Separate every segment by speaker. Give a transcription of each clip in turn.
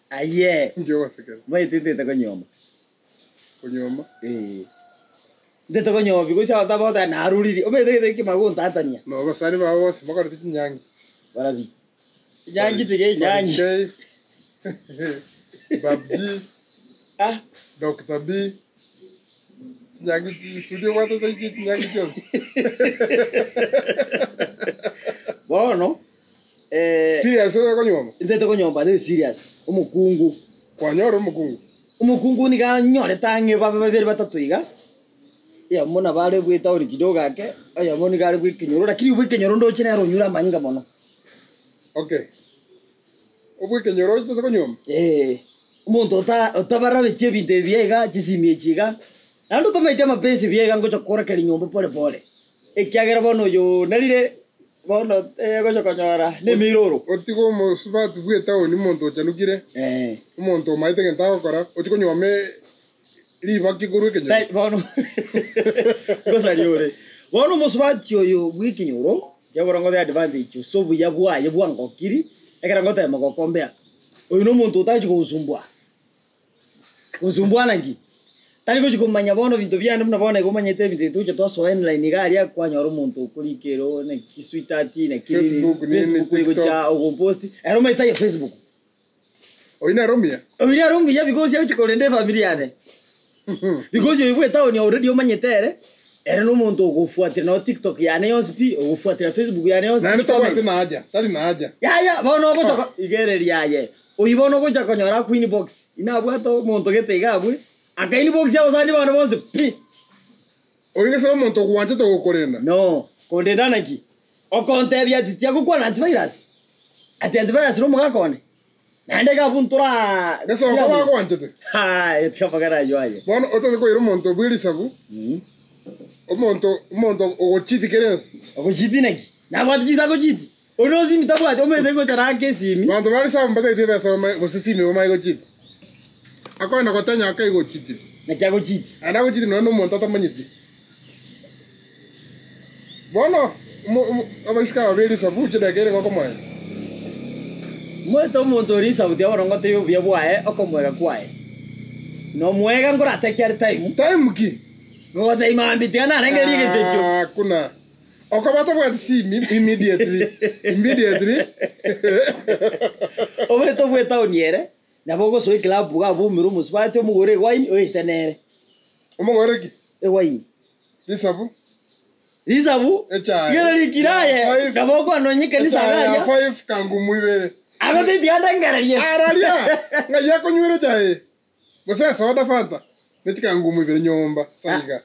Speaker 1: Aye.
Speaker 2: Inki ogosekera?
Speaker 1: Omanyete ntete konyuoma.
Speaker 2: Konyuoma?
Speaker 1: Ee. Ntete konyuoma because abanto aba bagoteba naruriri. Omanyete egento ekio kimanye gontantania.
Speaker 2: Na abasani bao bonsi bakorete chinyangi.
Speaker 1: Barabi. Enyangi tiga enyangi.
Speaker 2: K, Babji,
Speaker 1: Ah.
Speaker 2: Doctor B, chinyangi chisuri obwate taichi chinyangi chionsi.
Speaker 1: Bono eh,
Speaker 2: Serious ore konyuoma?
Speaker 1: ntete konyuoma but serious. Omokungu.
Speaker 2: Kwanyora omokungu?
Speaker 1: Omokungu nigo anyorete ang'e babe babere batato iga, oyomo nabo are bw'etaoni kidogo ake, oyomo nigo are bw'ekenyoro, lakini obw'ekenyoro ndoche nere onyure amanyinga mono.
Speaker 2: Okay. Obw'ekenyoro ochiete konyuoma?
Speaker 1: Ee, omonto ota otabarabeti ebinto ebi buya iga, chisimi echi iga, naende otomaeti amapensi buya iga ngocha koorokeria nyomba pole pole. Ekiagera bono oyo narire bono ogocha konyora nemeiroro.
Speaker 2: Otige omosubati bw'etaoni, omonto ochanukire, omonto omaete egento agokora, ochie konyuoma ribaki korwa ekenyoro.
Speaker 1: Tai bono ngosaria ore. Bono omosubati oyo bw'ekenyoro, tiabora ngobe advantage ase obuya bwaye bwangokiri, ekero ngotema gokombea, oyo nomonto otachi gosumbua. Gosumbua naki? Tari gochia komanya bono ebinto biane buna bono iga omanyete ebinto ebi togocha twasoa online iga aria kwanyora omonto okorika ero naki sweetheart naki nini
Speaker 2: Facebook nini,
Speaker 1: Facebook egocha
Speaker 2: TikTok.
Speaker 1: ogopost ere omanyete aye Facebook.
Speaker 2: Oyio nere omuya.
Speaker 1: Oyio nere omuya because agochia korenda efamiri yane. Because oyio bwa etown already omanyete ere, ere na omonto ogofuatiria nonye TikTok yane yonsi pi, ogofuatiria Facebook yane yonsi pi
Speaker 2: Naende tabwati
Speaker 1: comment.
Speaker 2: na haja, tari na haja.
Speaker 1: Yaya bono ogocha ko igereria aye. Oyio bono ogocha konyora akwa inbox, inabwate omonto gete iga abwe, aka inbox abasani bane bonsi pi.
Speaker 2: Oria gese nomonto ogwanchete gokorenda.
Speaker 1: No, kondenda naki? Okontebia ati tiagokwana antivirus, ati antivirus nomogaka one, naende iga abwo ntoraa
Speaker 2: Gese okoba agwanchete.
Speaker 1: Haa, tiga amang'ana ayio aye.
Speaker 2: Bono otagete koira omonto bwe risabu, omonto omonto ogochiti kera ense.
Speaker 1: Ogochiti naki? Nabwate chinsa agochiti? Onde osimi tabwati, omanyete ngocha rake esimi.
Speaker 2: Banto ba risabu mbataeti ebesa bamae gose simi bamae gochiti. Akoenda gotenya akaiga ochitire.
Speaker 1: Naki agochiti?
Speaker 2: Naende agochiti nonya nomonto atamanyeti. Bono omo omo abaiseke aba be risabu chidakika ere gokomoega.
Speaker 1: Omanyete omonto ore risabu tiga bono ngotebie obuya bwaye okomoega kwaye. Nomoega nkorateke are time.
Speaker 2: Time ki?
Speaker 1: Ngogotebia mambia tiga narengererie egento ekio.
Speaker 2: Hakuna. Okoba tabwati simi immediately immediately.
Speaker 1: Omanyete obwo etown ere, nabo ogosoa eclub iga abwo oumere omosubati omogore ewine oete nere.
Speaker 2: Omogore ki?
Speaker 1: Ewine.
Speaker 2: Risabu.
Speaker 1: Risabu,
Speaker 2: Echae.
Speaker 1: igoro rikire aye,
Speaker 2: Ya five.
Speaker 1: nabo okwana nonye ekanisa
Speaker 2: Echae
Speaker 1: iga
Speaker 2: ya
Speaker 1: aria,
Speaker 2: five kangumu ibere.
Speaker 1: agotebi tiga ndengererie.
Speaker 2: Araria! Ng'ai akonywera echae eye? Gose esoda Fanta ne chikangumu ibere nyomba saiga.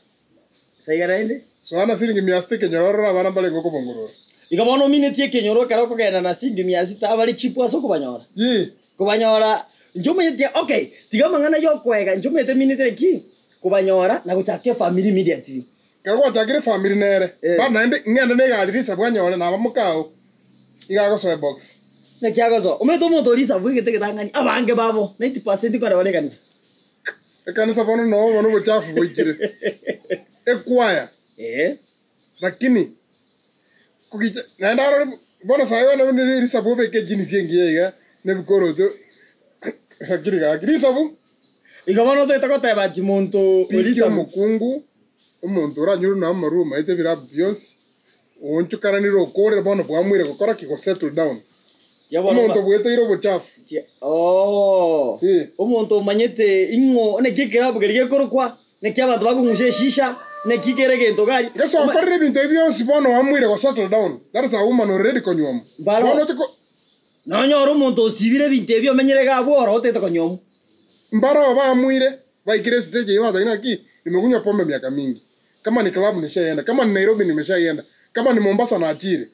Speaker 1: Saiga naende.
Speaker 2: Soa na siringi mia sita ekenyoro orore abana mbarenge okobongorora.
Speaker 1: Igo bono ominetie ekenyoro ekero okogenda na siringi mia sita abare cheap ase okobanyora.
Speaker 2: Yii.
Speaker 1: Kobanyora inche omanyete okay tiga amang'ana yokoega inche omanyete minete ki? Kobanyora na gochaka efamiri immediately.
Speaker 2: Ekero gwachakire efamiri nere,
Speaker 1: Eh.
Speaker 2: bado naende ng'ende na egari risabu anyore naba mokao iga agosoa ebox.
Speaker 1: Naki agosoa? Omanyete omonto oria risabu egete egetang'ani abange babo 90% kore bare ekanisa.
Speaker 2: Ekanisa bono noo bono obochafu boichire. Ekwaya.
Speaker 1: Ee.
Speaker 2: Lakini kogicha naende arore bono sayi bono buna risabu obeke ejinisi engiya iga na ebikoroto lakini gaki risabu.
Speaker 1: Igo bono otagete goteba ati monto
Speaker 2: Picha
Speaker 1: orisabu.
Speaker 2: omokungu omonto oranyore na amarwa omaete ebirabu bionsi oonchokananire okorire bono bwamuire gokora ki? Go settle down.
Speaker 1: Tiga bono
Speaker 2: Omonto bweteire obochafu.
Speaker 1: Tia ooh
Speaker 2: Eh.
Speaker 1: omonto omanyete ing'o naki ekerabu keria gekorokwa naki abanto bakong'usa eshisha naki kere egento gari
Speaker 2: Gese okorire ebinto ebi bionsi bono wamuire go settle down that is a woman already konyuomwa.
Speaker 1: Mbaro.
Speaker 2: Bono tiko
Speaker 1: Nonyore omonto osibire ebinto ebi omenyire iga abwo oro otagete konyuomwa.
Speaker 2: Mbaro baamuire baikire estage eyio batagete naki nimekunywa pombe miaka mingi kama ni club nishaienda kama ni Nairobi nimeshaienda kama ni Mombasa naachire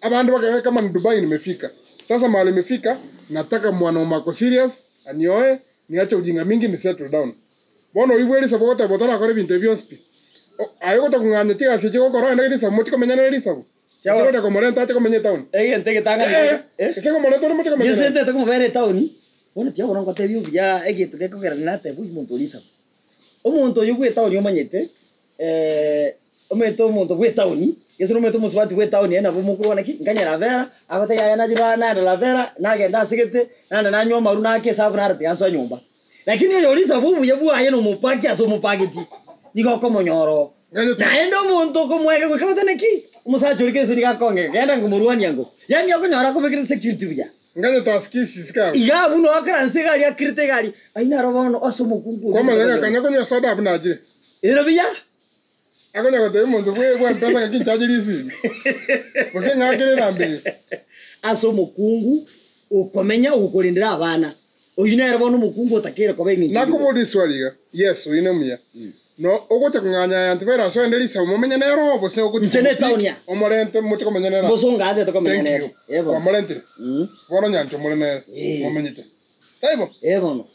Speaker 2: abande bakagenda kama ni Dubai nimefika sasa mahali imefika nataka mwanaume ako serious anioe niache ujinga mingi ni settle down bono oyio bwerisabu ogoteba otarakora ebinto ebi bionsi pi aye ogotaka chigasi echi ogokora ogende risabu mochi komenya nere risabu Ase gocha komorenta ache komenya etaoni.
Speaker 1: Egento egetang'ani
Speaker 2: Eh,
Speaker 1: eh?
Speaker 2: ase komorenta ore moche komenya
Speaker 1: Gese
Speaker 2: nere.
Speaker 1: ntete komobera etaoni, bono tiga bono ngotebie obuya egento gekogera nateba oyio omonto oria isabu. Omonto oyio bwa etaoni omanyete, omanyete omonto bwa etaoni. Gese nomanyete omosubati bwe etown eye nabo mokorwana ki, nkanye Lavera, agotebia yaya nache ba naenda Lavera, nagenda ase gete, naende nanywa amarwa naake esabu naro tiga nsoe nyomba. Lakini oyo ore risabu obuya bwaye nomopaki ase omopagetie, nigo okomonyora oo. Naende omonto okomoega goika goteba naki, omosacha oria kera nigo akong'ega, genda nkomorwania ngo. Yaani okonyora akobekire security buya.
Speaker 2: Nganyete ase kisisi kago.
Speaker 1: Iga abwo noo akaransete egari akirete egari, ayio naro bono ase omokungu oria
Speaker 2: Kwamanya ng'a kanya konywa soda abwo nachire.
Speaker 1: Ere buya.
Speaker 2: Akonya gotebia omonto bwe bwa mpesa ng'aki nchache risimi. Gose ng'akere enamba eye.
Speaker 1: Ase omokungu okomenya ogokorendera abana, oyio nere bono omokungu otakeire koba eng'encho y'igoro.
Speaker 2: Nakoboria riswali iga, Yes, oyio nomuya. No ogocha kong'anya aya antivirus oende risabo momenye nere oo gose ogochia
Speaker 1: Inche ne town ya.
Speaker 2: omorente moche komenya nere aa?
Speaker 1: Mbosongo aachete komenya
Speaker 2: Thank
Speaker 1: nere.
Speaker 2: you.
Speaker 1: Ee bono.
Speaker 2: Kwamorentire. Bono nyancha omore nere.
Speaker 1: Ee.
Speaker 2: Momenyete. Taibo?
Speaker 1: Ee bono.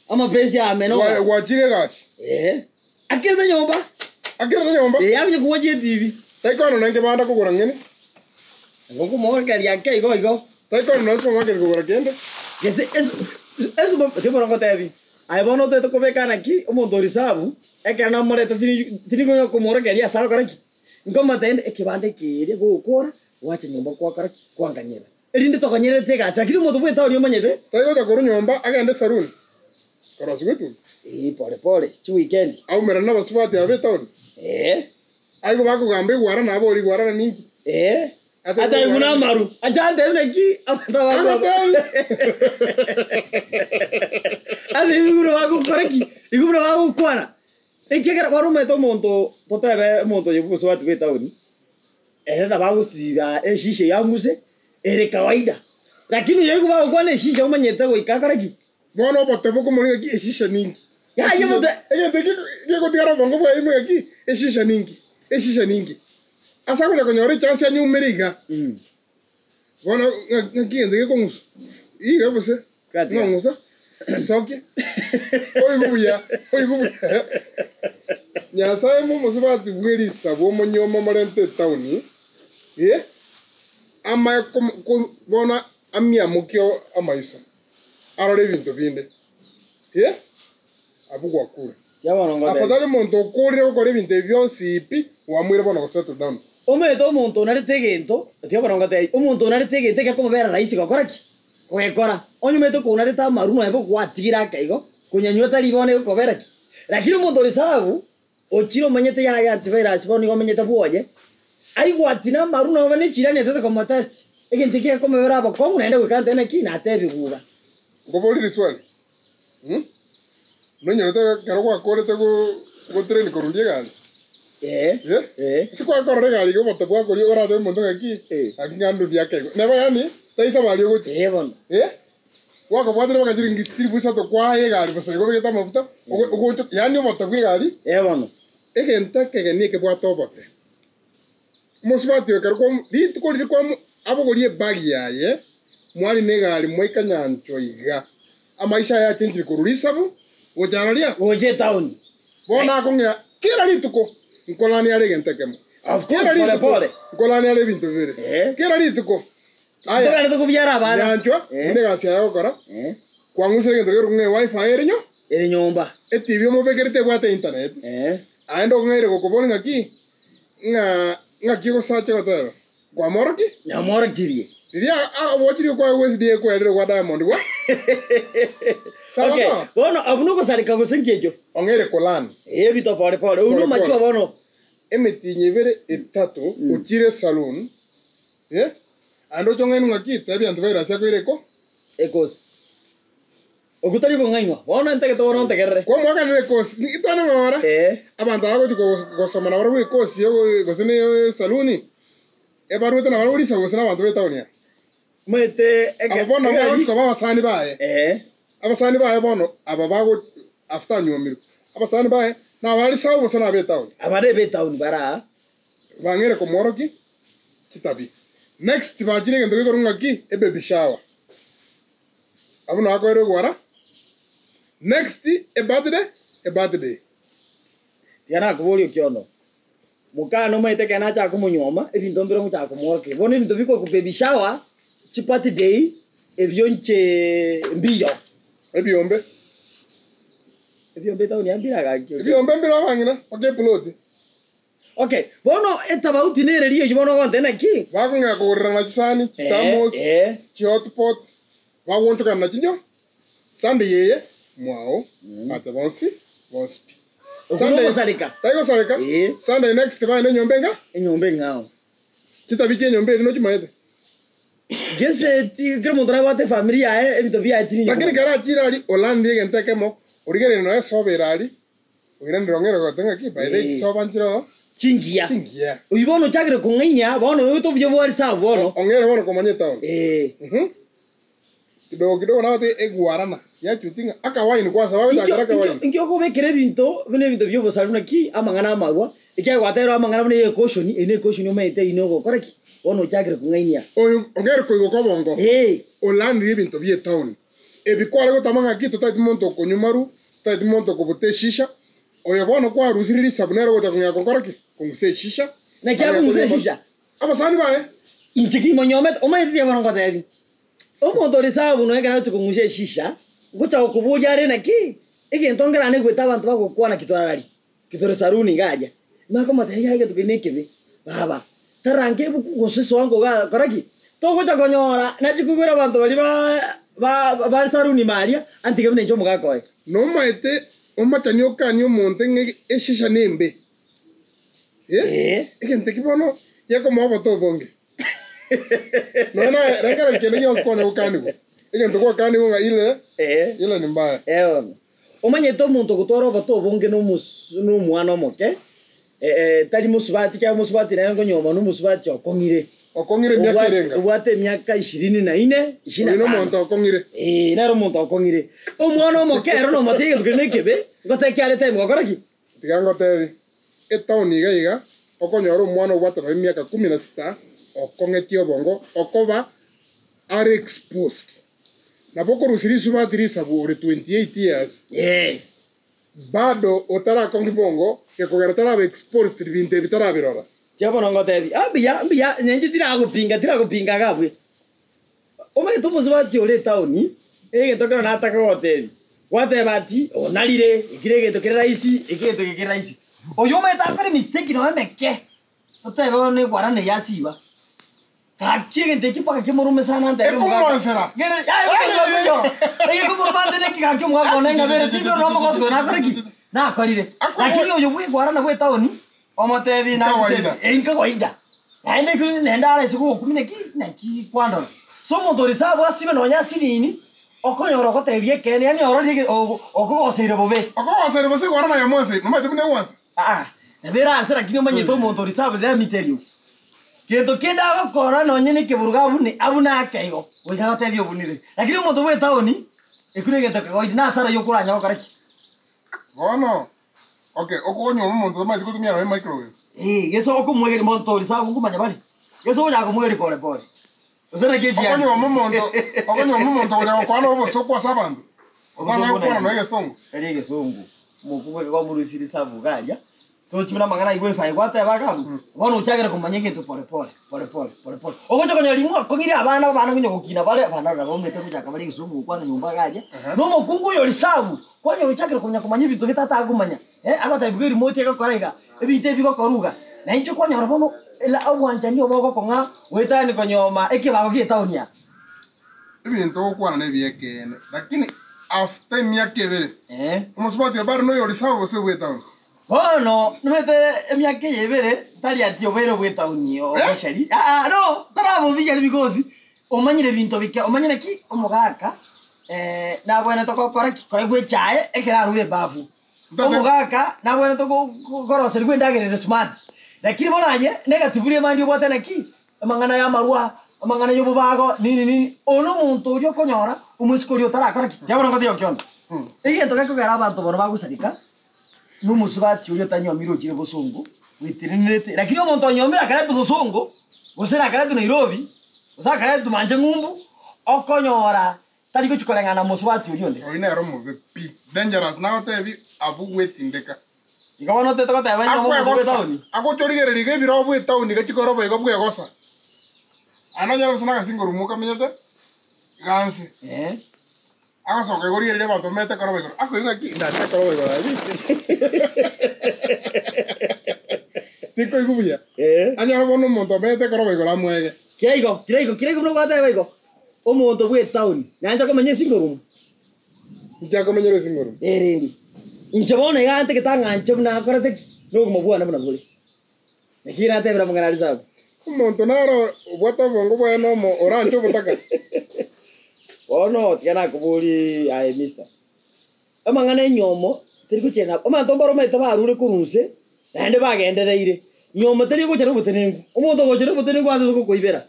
Speaker 1: Amapesi ame
Speaker 2: Gwa-
Speaker 1: noga.
Speaker 2: Gwachire egasi.
Speaker 1: Ee. Akirete nyomba.
Speaker 2: Akirete nyomba.
Speaker 1: Ee, akonye kogochia etibi.
Speaker 2: Taikono nenge banda kogora ng'eni.
Speaker 1: Ngokomoorokereria ake igo igo.
Speaker 2: Taikono nonye supermarket kogora kende.
Speaker 1: Gese esu esu tiboro ngotebi. Aye bono otagete kobeka naki omonto o risabu, ekero namoreta tiri tiri komworokereria ase agokora ki? Nkomotebia inde ekebanda ekeria gogokora, gwacha nyomba gwakora ki? Kwanganyera. Erinde tokonyerete egasi, lakini omonto bw'etaoni oria omanyete.
Speaker 2: Tari gocha korwa nyomba agende esaruni korosiwa etuki.
Speaker 1: Ee, pole pole, chiweekend.
Speaker 2: Aumerane nabasubati aba b'etaoni.
Speaker 1: Ee.
Speaker 2: Aigo bakogamba igwara nabore igwara na ninki.
Speaker 1: Ee. Atari buna amaru. Ancha antebi naki abanto abakwa.
Speaker 2: Agotebi.
Speaker 1: Ase igo buna bagokora ki? Igo buna bagokwana. Ekiagera bono omanyete omonto totebe omonto oyo bw'obosubati bw'etaoni, ere nabo agosiba eshisha eyio ang'use, ere kawaida. Lakini oyo igo bagokwana eshisha omanyete goika akore ki?
Speaker 2: Bono obote bokomorika ki eshisha ninki?
Speaker 1: Yaye bote.
Speaker 2: Egento eki gegotigara obongo bwaye ime gaki eshisha ninki? Eshisha ninki? Ase agocha konyora echance anyeumere iga. Bono ng'aki egento gekong'usa iga gose
Speaker 1: Gatiga.
Speaker 2: ng'ong'usa sokia oigwe buya oigwe buya Nyasaye momosubati bwe risabu omonyuoma omorente etaoni eh amaye komo ko bono amiamokie amaiso arore ebinto binde eh abwo gwakure. Afadhali omonto okorire gokora ebinto ebi bionsi pi oamoire bono go settle down.
Speaker 1: Omanyete omonto onarete egento, tiga bono ngotebi, omonto onarete egento egekomobera rahisi gokora ki? Kogekora. Onye omanyete konarete amarwa nonya bo gwatigire ake igo, konyanywa tari bono egokobera ki? Lakini omonto ore sabu, ochire omanyete yaya antivirus bono nigo omenyete bwoye, aigwati namarwa nonya ne chirani etete komotest, egento ekio gekomobera abokong'u naende goika ntebe naki, natebigwe iga.
Speaker 2: Nkoborie riswali, Mh, nonyorete ekero gwakorete go gotrain korundia egari?
Speaker 1: Ee,
Speaker 2: Eh?
Speaker 1: ee.
Speaker 2: Ase kwakorora egari iga obote bwakoria oratebe omonto ng'aki,
Speaker 1: Eh.
Speaker 2: ng'aki ng'a ndundie ake igo. Neba yaani, tari safari ogochia.
Speaker 1: Ee bono.
Speaker 2: Eh? Gwakobwatire mpaka chiringi chilifu isato kwaye egari bosa igo obegete amafuta, ogo ogocha yaani obote bwa egari,
Speaker 1: Ee bono.
Speaker 2: egento ekegeni ekebwate obote. Omosubati oyo ekero kwamo rituko riria kwamo abogorie ebag yaye, mwarina egari mwaika nyanchwa iga. Amaisha aye achenchire korwa risabu gocha roria.
Speaker 1: Gocha etaoni.
Speaker 2: Bono akong'ea kera rituko nkorania are egento ekemo.
Speaker 1: Of course,
Speaker 2: Kera
Speaker 1: pole
Speaker 2: rituko
Speaker 1: pole.
Speaker 2: nkorania are ebinto bibere.
Speaker 1: Eh.
Speaker 2: Kera rituko. Aya,
Speaker 1: Toganete kobiara abana.
Speaker 2: nyanchwa
Speaker 1: Eh.
Speaker 2: buna egasi yaye ogokora,
Speaker 1: Eh.
Speaker 2: kwang'usire egento kerokwa ng'a ewifi ere nyo,
Speaker 1: Ere nyomba.
Speaker 2: Etibi omobekerete ebwate internet.
Speaker 1: Eh.
Speaker 2: Aende okong'aire gokobori ng'aki ng'a ng'aki ogosacha goteba. Kwamoroki?
Speaker 1: Nyamorokirie.
Speaker 2: Riria obochirie kwaye gwe SDA kwerire gwa Diamond gwa. Sawa
Speaker 1: Okay,
Speaker 2: sawa.
Speaker 1: bono abwo nogosareka gose nki ekio?
Speaker 2: Ong'eire kolani.
Speaker 1: Eh, ebito pole pole. Oyio
Speaker 2: Pole
Speaker 1: nomachwa
Speaker 2: pole.
Speaker 1: bono.
Speaker 2: Emitinyi ebere etato ochire saloon. Eh? Aende oche ong'ainwe ng'aki tebia antivirus akoire eko.
Speaker 1: Ekosi. Okwo tari kong'ainwa. Bono ntagete bono ntegerere.
Speaker 2: Kwamoakanire ekosi, twane ng'ora.
Speaker 1: Ee.
Speaker 2: Abanto aba bagochia gosoma nabarabwo ekosi gose ne esaluni, ebaruete nabarabwo risabu gose nabanto b'etaoni eye.
Speaker 1: Omanyete eke.
Speaker 2: Aba bono nabwo bagochia koba abasani baye.
Speaker 1: Ee.
Speaker 2: Abasani baye bono aba bago after anywomirwe, abasani baye naba risabu gose naba etaoni.
Speaker 1: Aba nebe etaoni bare aa.
Speaker 2: Bang'eire komworokia chitabia. Next bachire egento gekorwa ng'aki? Ebaby shower. Abwo nakoire ogwara next e birthday e birthday.
Speaker 1: Tiga nakoborie okiondo, mokane omanyete ekero nachaka komonyuoma, ebinto mbire ngochaka komworokeria. Bono ebinto bikoku baby shower, chi birthday, ebio inche mbiyo.
Speaker 2: Ebiombe.
Speaker 1: Ebiombe etaoni ya mbire agaki.
Speaker 2: Ebiombe mbire abang'ina, mpaka eploti.
Speaker 1: Okay, bono etabauti nere riria eyio bono ogontebia naki?
Speaker 2: Bakong'ea kogorerana chisani, chithermos, chihotpot, bagwontokana na chinyo, Sunday eye mwao acha bonsi bonsi pi.
Speaker 1: Okwo
Speaker 2: Sunday
Speaker 1: nogosareka.
Speaker 2: tari gosareka, Sunday next baende enyomba enga?
Speaker 1: Enyomba eng'ao.
Speaker 2: Chitabi chi'enyomba eria nochimaete?
Speaker 1: Gese ti kera omonto nabwate efamiri yaye, ebinto biaye tiri
Speaker 2: Lakini kera achire aria olanire egento ekemo, origereire nonya esoba ere aria, oiranire ong'ere goteba ng'aki by the way chisoba nchire oo
Speaker 1: Chingiya.
Speaker 2: chingiya.
Speaker 1: Oyio bono ochakire kong'ainia, bono oyote obuya bware sawa bono.
Speaker 2: Ong'ere bono komanya etown.
Speaker 1: Ee.
Speaker 2: Mhm. Kidogo kidogo nabate egwarana yachuti ng'a akawaini kwanza bagochakera akawaini.
Speaker 1: Inki okobekera ebinto buna ebinto bi'obosaru naki amang'ana amarwa, ekiagera gwateberwa amang'ana buna ey'ekoshoni, eyio nekoshoni omanyete eyio nogokora ki? Bono ochakire kong'ainia.
Speaker 2: Oyo ong'ere koigoka obongo,
Speaker 1: Ee.
Speaker 2: olanirie ebinto bi'etown. Ebi kware gotama ng'aki totaeti monto okonywa maru, totaeti monto okobuta eshisha, oyo bono kwarusirie risabu nere ogocha kong'ea gokora ki? Kong'usa eshisha.
Speaker 1: Naki akong'usa eshisha?
Speaker 2: Abasani baye.
Speaker 1: Inche kimonyomete, omanyete tiga bono ngotebi, omonto ore sabu nonya ekero agochia kong'usa eshisha, ngocha gokoboria are naki, egento nkerane goeta abanto bagokwana ki torararia, ki tore saruni iga aria. Nakomotebia yaya egento keria nekebe, baba, taranka ebuku gose soa nkoga kora ki? Togocha konyora, nachia koigwera abanto baria ba ba bare saruni ime aria, antige buna inche omogaka oye.
Speaker 2: Nomaete omachani okanie omonto ng'a eshisha nembe.
Speaker 1: Ee.
Speaker 2: Egento eki bono gekomoa obote obonge. Nonya naye rengereria kende gionsi kwanya gokanigwa. Egento gwakanigwa ng'a ile,
Speaker 1: Ee.
Speaker 2: ile ni mbaya.
Speaker 1: Ee bono. Omanyete omonto ogotwara obote obonge nomos nomwana omoke, tari mosubati ekiagera omosubati nere nkonyuoma nomosubati okong'ire.
Speaker 2: Okong'ire emiaka
Speaker 1: Obwate
Speaker 2: erenga?
Speaker 1: obwate emiaka ishirini na ine, ishirini
Speaker 2: Oyo
Speaker 1: na tano.
Speaker 2: nomonto okong'ire.
Speaker 1: Ee, nere omonto okong'ire. Omwana omoke ero nomote egento keria nekebe, ngote ki are time gokora ki?
Speaker 2: Tiga ngotebi, etaoni iga iga okonyora omwana obwate nonya emiaka kumi na sita okong'etie obongo okoba are exposed. Nabo okorusia risubati risabu ore 28 years bado otarakong'i bongo gekogera taraba exposed binto ebi tarabirora.
Speaker 1: Tiga bono ngotebi, ah mbuya, mbuya, inche tiragopinga, tiragopinga iga abwe. Omanyete omosubati ore etaoni, egento ekero nataka gotebia, gwateba ati onarire, eki negento kere rahisi, eki egento eke kere rahisi. Oyio omanyete akore mistake nonya emeke, totebe bono negwarana eye asiba, gaki egento ekio mpaka kemorome sana ntebe omogaka.
Speaker 2: Ekomwansera.
Speaker 1: Ngere yaya egekomoroma ante neki gaki omogaka one ng'a bere tindi ore nomogoso oyo nakore ki? Nakorire. Lakini oyo bwegwarana bwa etaoni, Omotebi na
Speaker 2: Nkawaida.
Speaker 1: Ee, nkawaida. Naende ekero naende are ase gokumia naki naki kwandora. So omonto ore sabu asibe nonya asinini, okonyora ogotebia ekeene yaani ororire ege ogo okogoseire bobe.
Speaker 2: Okogoseire gose igoro naye mwanse, nomanyete buna egwansa.
Speaker 1: Aa, nabo ere ase lakini omanyete omonto ore sabu let me tell you. Gento kende agokora nonye na ekeburugo abune, abune ake igo, goika agotebie obunire. Lakini omonto bwa etaoni, ekio negento kegoidi, nase araiyo okoranya gokora ki?
Speaker 2: Bono, Okay, okonywa omonto tamanyeti gotumia nonya microwave.
Speaker 1: Ee, gese okomwegeria monto oria sabu nkomanya bare, gese ogochaka komwegeria pore pore, gose naki echiani.
Speaker 2: Okonyuoma omonto, okonyuoma omonto ogocha gokwana obosooku ase abanto, otang'ana
Speaker 1: Obosooku
Speaker 2: gokwana
Speaker 1: naki?
Speaker 2: nonya egesongo.
Speaker 1: Tari egesongo, omokungu ekero kwamorusirie sabu iga aria, tochi buna amang'ana aigwe efae gwateba iga abwo, bono ochakire komanya egento pore pore, pore pore, pore pore. Ogocha konyora ring'o akong'irie abana, abana konya gokina bare, abana nabo omanyete gochaka bare egesongo gokwana nyomba iga aria, na omokungu oyo ore sabu, Konya ochakire konya komanya ebinto gete atakomanya, eh, agotebiwa iga erimote egokora iga, ebinto ebi bigokorwa iga, na inche kwanyora bono ela obwanchani obo ogokong'a goetania konyoma ekebago gie etaoni aa.
Speaker 2: Ebinto ogokwana nebi'ekeene, lakini after emiaka ebere,
Speaker 1: Eh.
Speaker 2: omosubati oyo bado noyo ore sawa gose bw'etaoni?
Speaker 1: Bono nimanyete emiaka eye ebere tari ati obeire bw'etaoni officially, aa no, taraba officially because omanyire ebinto bike, omanyire ki omogaka nabwenerete gokora ki? Koegwa echae ekero arure ebafu, omogaka nabwenerete koroserigwa endagera ere smart, lakini bono aye negatibu ria obwate naki? Amang'ana y'amarwa, amang'ana y'obobago, nini nini, oyo nomonto oria okonyora omosike oria otarakora ki? Yabona ngotiga okionda. Egento gekogera abanto bono bagosareka, nomosubati oria otanyomire ochire bosongo, bwetenenerete, lakini omonto onyomire akaretwa bosongo, gose nakaretwa Nairobi, gose akaretwa manche ng'umbu, okonyora tari gochia koreng'ana na mosubati oria onde.
Speaker 2: Oyio nere omobe pi. Dangerous nagotebi abwo gwetindeka.
Speaker 1: Igo bono otete goteba ng'a omonto
Speaker 2: Akwegosa,
Speaker 1: bw'etaoni.
Speaker 2: agocha origereria iga ebirogo bw'etaoni iga chikoroba igo bwegosa. Aye nonyore gose nagasingo rumu kamenyete iga nse.
Speaker 1: Eh.
Speaker 2: Agosoka igo origereria abanto bamenyete koroba igoro, akoigwa ng'aki ndache koroba igoro aye. Tikoigwa buya.
Speaker 1: Eh.
Speaker 2: Anyore bono omonto omanyete ekero igoro amwege.
Speaker 1: Kera igo, kera igo, kera igo buna gwateba igo, omonto bw'etaoni nanche akomenya esing'orumu.
Speaker 2: Inche akomenyera esing'orumu.
Speaker 1: Erende, inche bono iga ntagete ang'anche buna akorete ki, na obogima bwane buna bore. Naki natebire amang'ana aria Sabu.
Speaker 2: Omonto naro obwate obongo bwaye nomo oranche obotaka.
Speaker 1: Bono tiga nakoborie aye mister, amang'ana enyomo teri gochia na abanto mbare omanyete barure korwa inse naende bagendereire. Nyomo teri gocha nobotenenku, omonto ogocha nobotenenku ase gokoibera.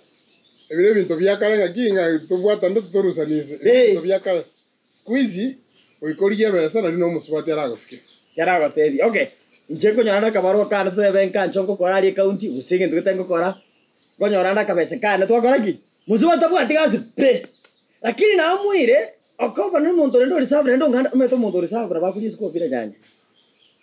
Speaker 2: Ebi nebinto bia kare ng'aki ng'a tobwatane totorusanie inse.
Speaker 1: Eh.
Speaker 2: Ebinto bia kare. Siku hizi goika origie ebesa nario nomosubati aragosike.
Speaker 1: Yaragotebia, okay, inche nkonyora nde akabarua kane totebe nkancho ngokora aria ecounty gose egento gete ngokora, nkonyora nde akabese kane twakora ki? Mosubati tabwati gasi pi! Lakini namoire okoba na omonto rende ore safu naende ong'anda omanyete omonto ore safu nabo akoria isiko bila nyanya.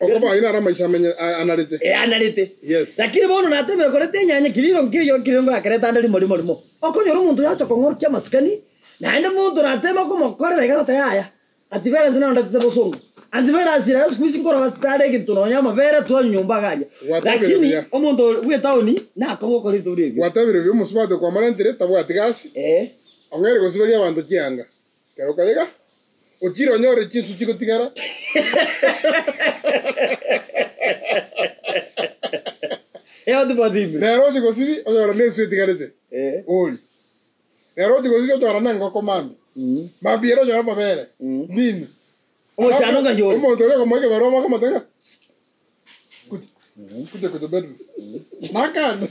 Speaker 2: Okoba ayio naro amaisha amenye a- anarete.
Speaker 1: Eh, anarete.
Speaker 2: Yes.
Speaker 1: Lakini bono natebire koreta enyanya kiriro nkeiyo nkeiyo ngoyakereta ande rimo rimo rimo. Okonyora omonto oyo acha kong'orokia amasikani, naende monto orateme komokorera iga agoteba yaya, antivirus naro ndetete bosongo. Antivirus ere siku hizi nkorora tari egento nonya amabere twanywa nyomba iga aria.
Speaker 2: Gwatebire
Speaker 1: Lakini
Speaker 2: buya.
Speaker 1: omonto bw'etaoni nakong'u gokora ebinto buna ebio.
Speaker 2: Gwatebire buya omosubati okwamarentire tabwati gasi,
Speaker 1: Eh.
Speaker 2: ong'eire gosiberia abanto chianga. Ekero kare iga, ochire onyore chinsu chigotigara.
Speaker 1: Eotibotime.
Speaker 2: Nere ochie gosibi, onyore nensu etigarete,
Speaker 1: Eh.
Speaker 2: ori. Nere ochie gosibi onyore nengoko mambia. Mambia ere onyore amabere, nini.
Speaker 1: Omochando ng'ai ore?
Speaker 2: Omonto oria okomoa ekebarua bakomotebia ng'a kuja, kuja kuja bedroom. Nakane.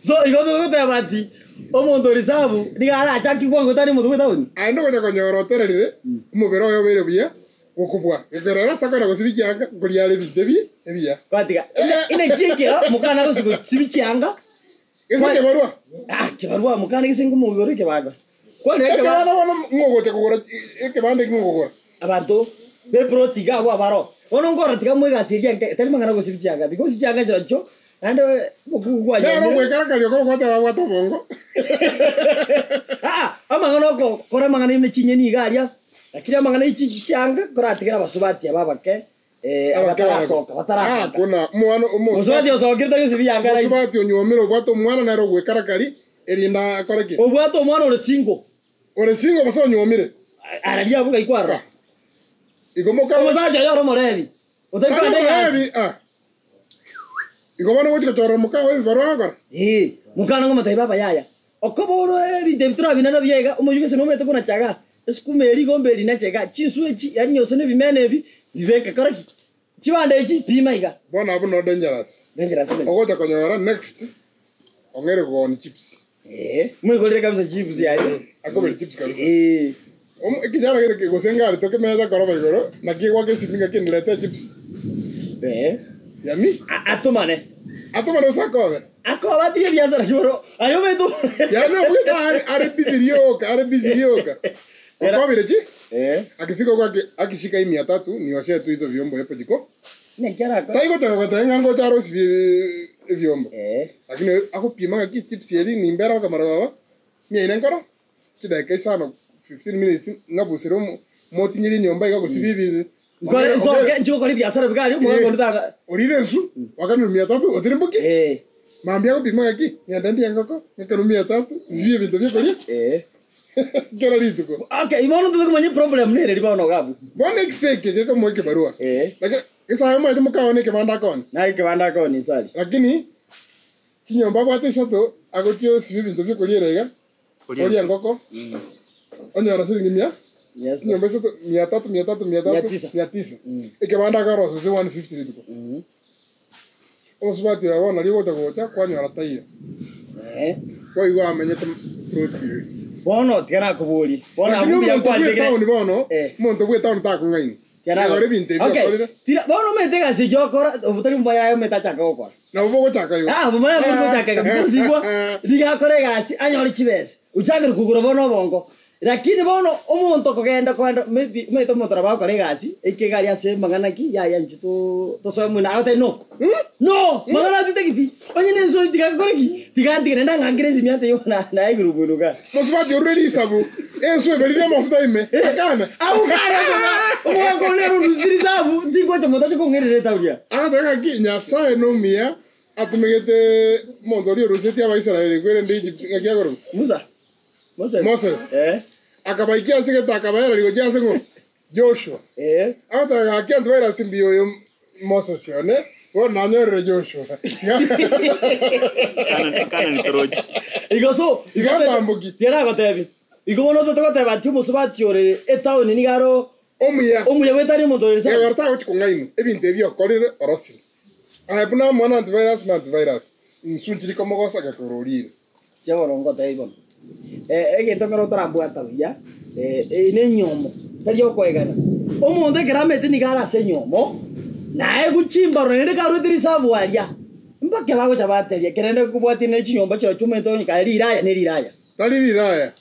Speaker 1: So igo togoteba ati omonto o risabu nigo arachake kwango tari omonto bw'etaoni.
Speaker 2: Aye nogocha konyora otererire omobere oye obeire buya gokobua gekero ere ase akona gosibia chianga nkoria are ebinto ebi ebiya.
Speaker 1: Kwatiga inaki ekero mokana gose gosibia chianga
Speaker 2: Gese ekebarua.
Speaker 1: Ah kebarua mokana gese nkomogora ekebago. Kwanera ekebanda.
Speaker 2: Ekebanda bono ng'o ogocha kogora ekebanda eki ng'o okogora?
Speaker 1: Abanto b'eploti iga abwo abaro. Bono nkorora tiga moe egasi eria enke tari mang'ana gosibia chianga because chianga chirochio naende omokungu
Speaker 2: Nere
Speaker 1: kwanyomire.
Speaker 2: ogwekarakaria okwo ogoteba abwate obongo.
Speaker 1: Aa amang'ana okokora amang'ana ime chinyeni iga aria lakini amang'ana ye chianga koratigere abasubati aba abake
Speaker 2: Abake
Speaker 1: abatarasoka
Speaker 2: Ah,
Speaker 1: batarasoka.
Speaker 2: kuna omwana
Speaker 1: Mosubati osokire tari gosibia yanga rahisi.
Speaker 2: Omosubati onyuomire obwate omwana nere ogwekarakari erinde akore ki?
Speaker 1: Obwate omwana ore single.
Speaker 2: Ore single gose onyuomire?
Speaker 1: Araria abwo gaikwa aroro.
Speaker 2: Ah. Igo moka
Speaker 1: Omosacha oyo ore omorebi. Otari
Speaker 2: Tari
Speaker 1: kogenda egasi.
Speaker 2: omorebi, ah. Igo bono ogochia gochorera mokao ebibarua agokora?
Speaker 1: Ee, mokana ngomotebia baba yaya. Okoba ore ebinto ebi torabina nabio iga, omoyio gose nomanyete konacha igaa, esukuma eri igombe eri nache igaa, chinswe echi, yaani gose na ebimena ebi, bibeke kora ki? Chibando echi, pima iga.
Speaker 2: Bono abwo no dangerous.
Speaker 1: Dangerous naki?
Speaker 2: Ogocha konyora next ong'ere kogoni chips.
Speaker 1: Ee, moigorere kabisa chips yaye.
Speaker 2: Akoberi chips kabisa.
Speaker 1: Ee.
Speaker 2: Ekinyara gete gose ngari tokemeta koroba igoro, naki egwaka esimi ng'aki nirete chips.
Speaker 1: Ee.
Speaker 2: Yami.
Speaker 1: Atomane.
Speaker 2: Atomane gose akobe.
Speaker 1: Akobe atige ebiasara igoro, aye omanyete
Speaker 2: Yaani omanyete are are busy rioka, are busy rioka. Okobire chi?
Speaker 1: Eh.
Speaker 2: Akifika huko aki, akishika hii mia tatu nioshe tu hizo vyombo hapo jiko.
Speaker 1: Naki arakore?
Speaker 2: Taigocha goteba ng'a ngocha arosibie evyombo.
Speaker 1: Eh.
Speaker 2: Lakini akopima ng'aki chips eri nimbere bakamara baba, mia ine nkoro, chidakika isano 15 minutes ng'abusere omo motinyerie enyomba iga gosibia ebi
Speaker 1: Nkore nsoke nchie gokora ebiasara biga aria omogaka onde taga.
Speaker 2: Orire ensu, wakanire mia tatu, otire mboki?
Speaker 1: Eh.
Speaker 2: Mambia agopima ng'aki, ng'ende ndie engoko, ng'ekero mia tatu, nsibie ebinto biokoria.
Speaker 1: Eh.
Speaker 2: Kera rituko.
Speaker 1: Okay, bono ntote komanya eproblem nere eri bono iga abwo.
Speaker 2: Bono ekise eke gekomoa ekebarua.
Speaker 1: Eh.
Speaker 2: Lakini esaha omanyete mokaone ekebanda akooni.
Speaker 1: Naye ekebanda akooni inse aria.
Speaker 2: Lakini chinyomba abwate isato agochia osibia ebinto biokoriera iga, oria engoko, onyora siringi mia,
Speaker 1: Yes.
Speaker 2: chinyomba isato mia tatu mia tatu mia
Speaker 1: Mia
Speaker 2: tatu
Speaker 1: tisa.
Speaker 2: mia tisa. Ekebanda akarosia gose 150 rituko. Omosubati oyo bono nario ogocha gocha kwanyora taiyo.
Speaker 1: Eh.
Speaker 2: Boigo amenyete ploti eye.
Speaker 1: Bono tiga nakoborie. Bono
Speaker 2: Lakini
Speaker 1: abwo mbuya
Speaker 2: omonto bwe
Speaker 1: nkwanchegere.
Speaker 2: etown bono,
Speaker 1: Eh.
Speaker 2: omonto bwe etown takong'aini.
Speaker 1: Tiga nako-
Speaker 2: Igoro ebinto ebi
Speaker 1: Okay.
Speaker 2: okorire,
Speaker 1: Tira bono omanyete egasi eyio okora obotari mbuya yaye omanyete achake gokora.
Speaker 2: nabo bogochaka igo.
Speaker 1: Ah, bomanya bori gochaka iga because igwa nigo akore egasi anyore chibesa. Ochakire kogora bono obongo. Lakini bono omonto okogenda kogenda maybe omanyete omonto nabo agokora egasi, eke iga aria ase amang'ana ki, yaya intwe too tosoe mwene agotebia no, no, mang'ana atitageti, onye na ensoni tiga nkore ki, tiga ntige naende ang'ankere esimi ante igo na naegire omweno igaa.
Speaker 2: Mosubati orure risabu, Ensu eberire amafuta ime, akana.
Speaker 1: Agwo kare omogaka one ere oruseti risabu, tingocha monto ache kong'erera etauri aa.
Speaker 2: Agateba ng'aki, Nyasae nomuya, atumegete omonto oria orusetie Abaisraeli kwerende Egypt, ng'aki akorokwa?
Speaker 1: Musa. Moses.
Speaker 2: Moses.
Speaker 1: Eh.
Speaker 2: Akabaikia ase egete akabaera rigochia ase ng'o? Joshua.
Speaker 1: Eh.
Speaker 2: Agateba gaki antivirus mbuya oyo Moses one, bono nanyorire Joshua.
Speaker 3: Kanani torochi.
Speaker 1: Igo so,
Speaker 2: Iga atamboki.
Speaker 1: Tiaragotebi. Igo bono otete goteba ati omosubati ore etaoni nigo are
Speaker 2: Omuya.
Speaker 1: omuya goetania omonto ore risabu.
Speaker 2: Egoro tagochi kong'ainwa, ebinto ebi okorire orosire. Aye buna omwana antivirus na antivirus, insu nchiri komogosa gekoro orire.
Speaker 1: Inche bono ngotebi bono, egento ekero otarambwata buya, eye nenyomo, tari okoegana. Omonto ekero amaete nigo are ase enyomo, naegwe chimbaro naende karuete risabu aria, mpaka bagocha bateria ekero rende kobwatia ne chinyomba chirochio omanyete onye kare riraya ne riraya.
Speaker 2: Tari riraya,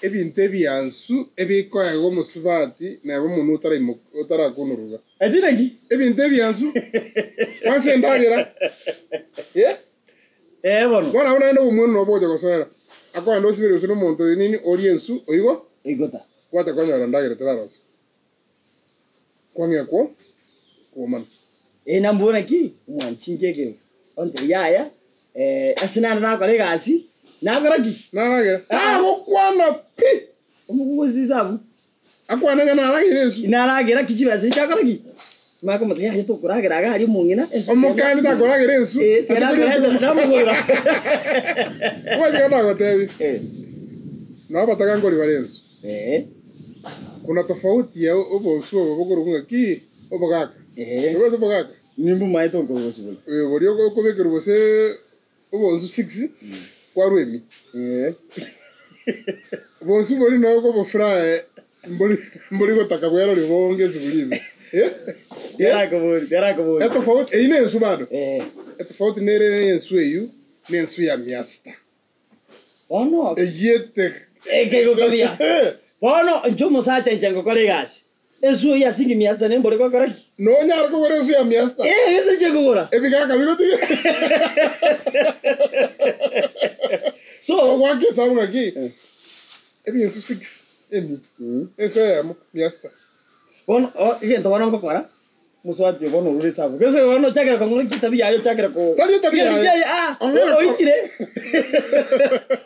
Speaker 2: ebinto ebiansu ebikoegwa omosubati neba omonwe otaraimoka otarakunuruga.
Speaker 1: Eti naki?
Speaker 2: Ebinto ebiansu, kwansa endagera, eh.
Speaker 1: Ee bono.
Speaker 2: Bono abwo naende obomwenu nabo bogocha gosoera, akoenda osibere gose nomonto oyo nini orie ensu oigo,
Speaker 1: Oigota.
Speaker 2: gwacha konyora endagera etararosigwa. Kwang'ea kwo kwomana.
Speaker 1: Ee nambua naki omwanchi inche ekero ontebia yaya ase naende nakora egasi nakora ki?
Speaker 2: Naragera. Tagokwana pi!
Speaker 1: Omokungu ase risabu.
Speaker 2: Akwane ng'a naragere ensu.
Speaker 1: Naragera ki chibesa echi akora ki? Maka omotebi yaya tokoragera iga aria omong'ina ensu
Speaker 2: Omokani takoragera ensu.
Speaker 1: Eh, tiga namogorera.
Speaker 2: Omanyete ng'a nagotebi.
Speaker 1: Eh.
Speaker 2: Nabo abataka nkori bare ensu.
Speaker 1: Eh.
Speaker 2: Kuna tofauti ya obonsu obo bokorokwa ng'a ki? Obogaka.
Speaker 1: Eh.
Speaker 2: Nobwate obogaka?
Speaker 1: Nimbomaete onkorogosi boria.
Speaker 2: Eh, boria okobekerwa gose obonsu six, kwarwa emi.
Speaker 1: Eh.
Speaker 2: Obonsu boria nabo okobofry mbori mbori gotaka bwerori bonge esuguri ime. Eh? Eh?
Speaker 1: Tiarakobori, tiarakobori.
Speaker 2: Etofauti, eyio nensu bado.
Speaker 1: Eh.
Speaker 2: Etofauti nere ensu eyio na ensu ya miasita.
Speaker 1: Bono
Speaker 2: Eyiete.
Speaker 1: Ekegokobia. Bono inche omosacha inche ngokora egasi. Ensu eyio ya siringi mia sita nembore gokora ki?
Speaker 2: Nonyare kogora ensu ya mia sita?
Speaker 1: Eh, gese inche nkogora.
Speaker 2: Ebigaka bigotiga.
Speaker 1: So,
Speaker 2: Ogoaka esabu ng'aki? Ebinsu six emi. Ensu eyemo mia sita.
Speaker 1: Bono o- egento bono ngokora, Mosubati oyo bono orure esabu. Gose bono ochakire kong'ora ki tabia yaye ochakire ko
Speaker 2: Tari etabia yaye.
Speaker 1: Yaye, ah,
Speaker 2: Ong'ora ko-
Speaker 1: oikire.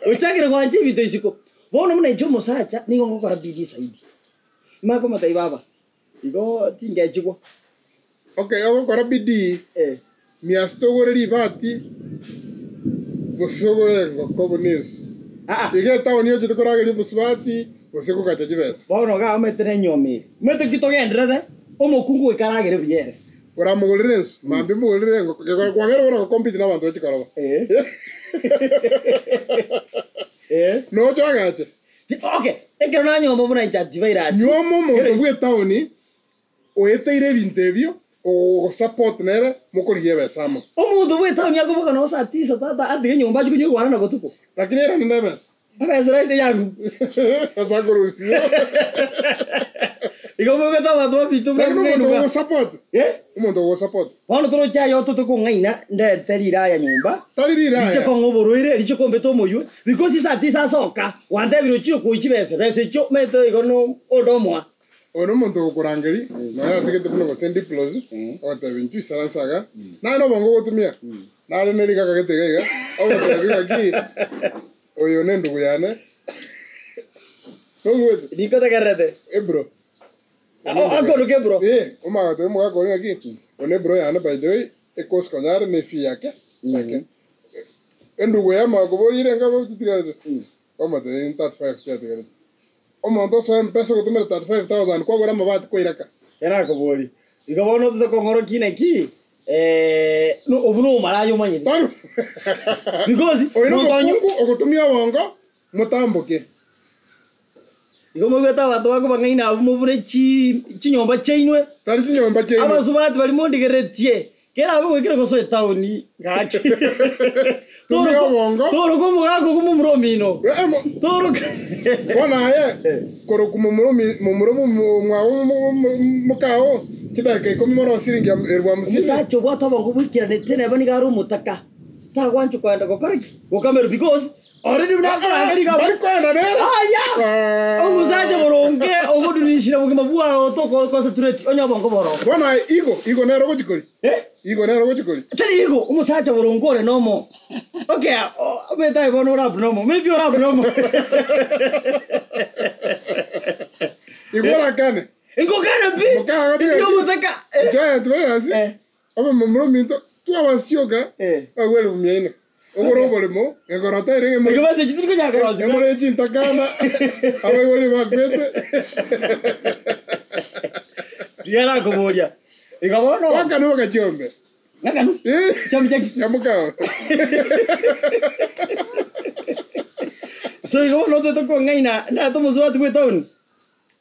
Speaker 1: Ochakire gwancha ebinto isiko. Bono buna inche omosacha nigo ngokora bidii zaidi. Manye komotebia baba, igo tingechigwa.
Speaker 2: Okay, ogokora bidii,
Speaker 1: Eh.
Speaker 2: miasita ogore ribati, gose ogore engoko buna ensu.
Speaker 1: Ah, ah.
Speaker 2: Iga etaoni ochete korageria omosubati, gose kogacha chibesa.
Speaker 1: Bono iga omanyete nenyuoma ere. Omanyete ki togenderete, omokungu goika aragere buya ere.
Speaker 2: Oramogorere ensu, mambia omogorere engoko, gekogera kwang'eire bono gocompete na abanto be chikoroba.
Speaker 1: Eh. Eh.
Speaker 2: Noche oagache.
Speaker 1: Okay, ekero nanyuoma buna inche antivirus.
Speaker 2: Nyuoma omonto bw'etaoni oeteire ebinto ebio, ogogosupport nere, mokorigia ebesa amo.
Speaker 1: Omonto bw'etaoni akoboka nonye saa tisa tata atige nyomba achie konywa egwara na botuko.
Speaker 2: Lakini erande nebesa.
Speaker 1: Ebesa erande yangu.
Speaker 2: Ase akorusia.
Speaker 1: Igo omogete abanto babito buna
Speaker 2: Lakini omonto
Speaker 1: kong'ainwa.
Speaker 2: ogogosupport,
Speaker 1: Eh?
Speaker 2: omonto ogogosupport.
Speaker 1: Bono toroche aye otote kong'aina ndete riraya nyomba.
Speaker 2: Tari riraya.
Speaker 1: Riche kong'a oborwaire, riche kombeta omoywe, because saa tisa asoka, gwantebire ochire koyia chibesa, besa echio omanyete igo no onde omoa.
Speaker 2: Oyo nomonto ogokorangeria, nonya asegete buna gose ndiplos, ogotebia inchuo isaranse iga, naye nobongo ogotumia, nare ne rigaka gete iga iga, ogotebia ng'aki oyo nendugu yane, nong'wete?
Speaker 1: Ninkotegererete.
Speaker 2: Ebro.
Speaker 1: Akoruka ebro.
Speaker 2: Eh, omanye gotebia omogaka oria ng'aki, oyo nebro yane by the way, ekosi konya are ne efee yake, ake. Endugu eye amanye koboria ere enga tigarete, omotebia 35 chiatigarete. Omonto osoe mpesa ogotumera 35,000 kwagora amabati kwairaka.
Speaker 1: Terakoboria, Igo bono otete kong'orokia inaki? Eh, no obwo nobomalaya omanyete.
Speaker 2: Tari
Speaker 1: Because
Speaker 2: Oyo
Speaker 1: monto onye
Speaker 2: nomokungu ogotumia obongo motamboke.
Speaker 1: Igo moigwete abanto bakobang'aina abwo mobure chi chinyomba chiainwe.
Speaker 2: Tari chinyomba chiaino.
Speaker 1: Abasubati baria mondigeretie, kera abe goikire gosoa etaoni gaki.
Speaker 2: Tumia obongo.
Speaker 1: Toroka omogaka okwo momura omino.
Speaker 2: Eh, mo-
Speaker 1: Toroka.
Speaker 2: Bono aye korokwa momura omi- momura omo- omwabo mo- mo- mokao chidakika ikomi moro siringi am- elfu hamsini.
Speaker 1: Omosacha obwate obongo boikeranete neba nigo are omotaka, tagwancha koenda gokora ki? Gokamerwa because already buna akoranga nigo
Speaker 2: Bari koenda. Gokwana nere.
Speaker 1: Aya! Omosacha boronge ogodunishire obogima bwao toko concentrate onye obongo boro.
Speaker 2: Bono aye igo, igo nere ogochi koria.
Speaker 1: Eh?
Speaker 2: Igo nere ogochi koria.
Speaker 1: Tari igo, omosacha boronge ore nomo. Okay, omanyete aye bono ore abnormal, maybe ore abnormal.
Speaker 2: Igo orakane.
Speaker 1: Ingokana pi!
Speaker 2: Mokaga
Speaker 1: Inki ogotaka? Eh?
Speaker 2: Nchoe antivirus,
Speaker 1: Eh.
Speaker 2: obe momura ominto, twabasioka,
Speaker 1: Eh.
Speaker 2: agwo elifu mia ine. Ogore oboremo, egoro tairi ng'a
Speaker 1: Ekero ase chitiri konyara korosia.
Speaker 2: emore chintakana, abaibori bakwete.
Speaker 1: Rigia nakoboria. Igo bono.
Speaker 2: Wakanu bagachiombe.
Speaker 1: Ng'akanu.
Speaker 2: Eh.
Speaker 1: Chiombe chiaki.
Speaker 2: Nyamokao.
Speaker 1: So igo bono otete kong'aina nate omosubati bwe town.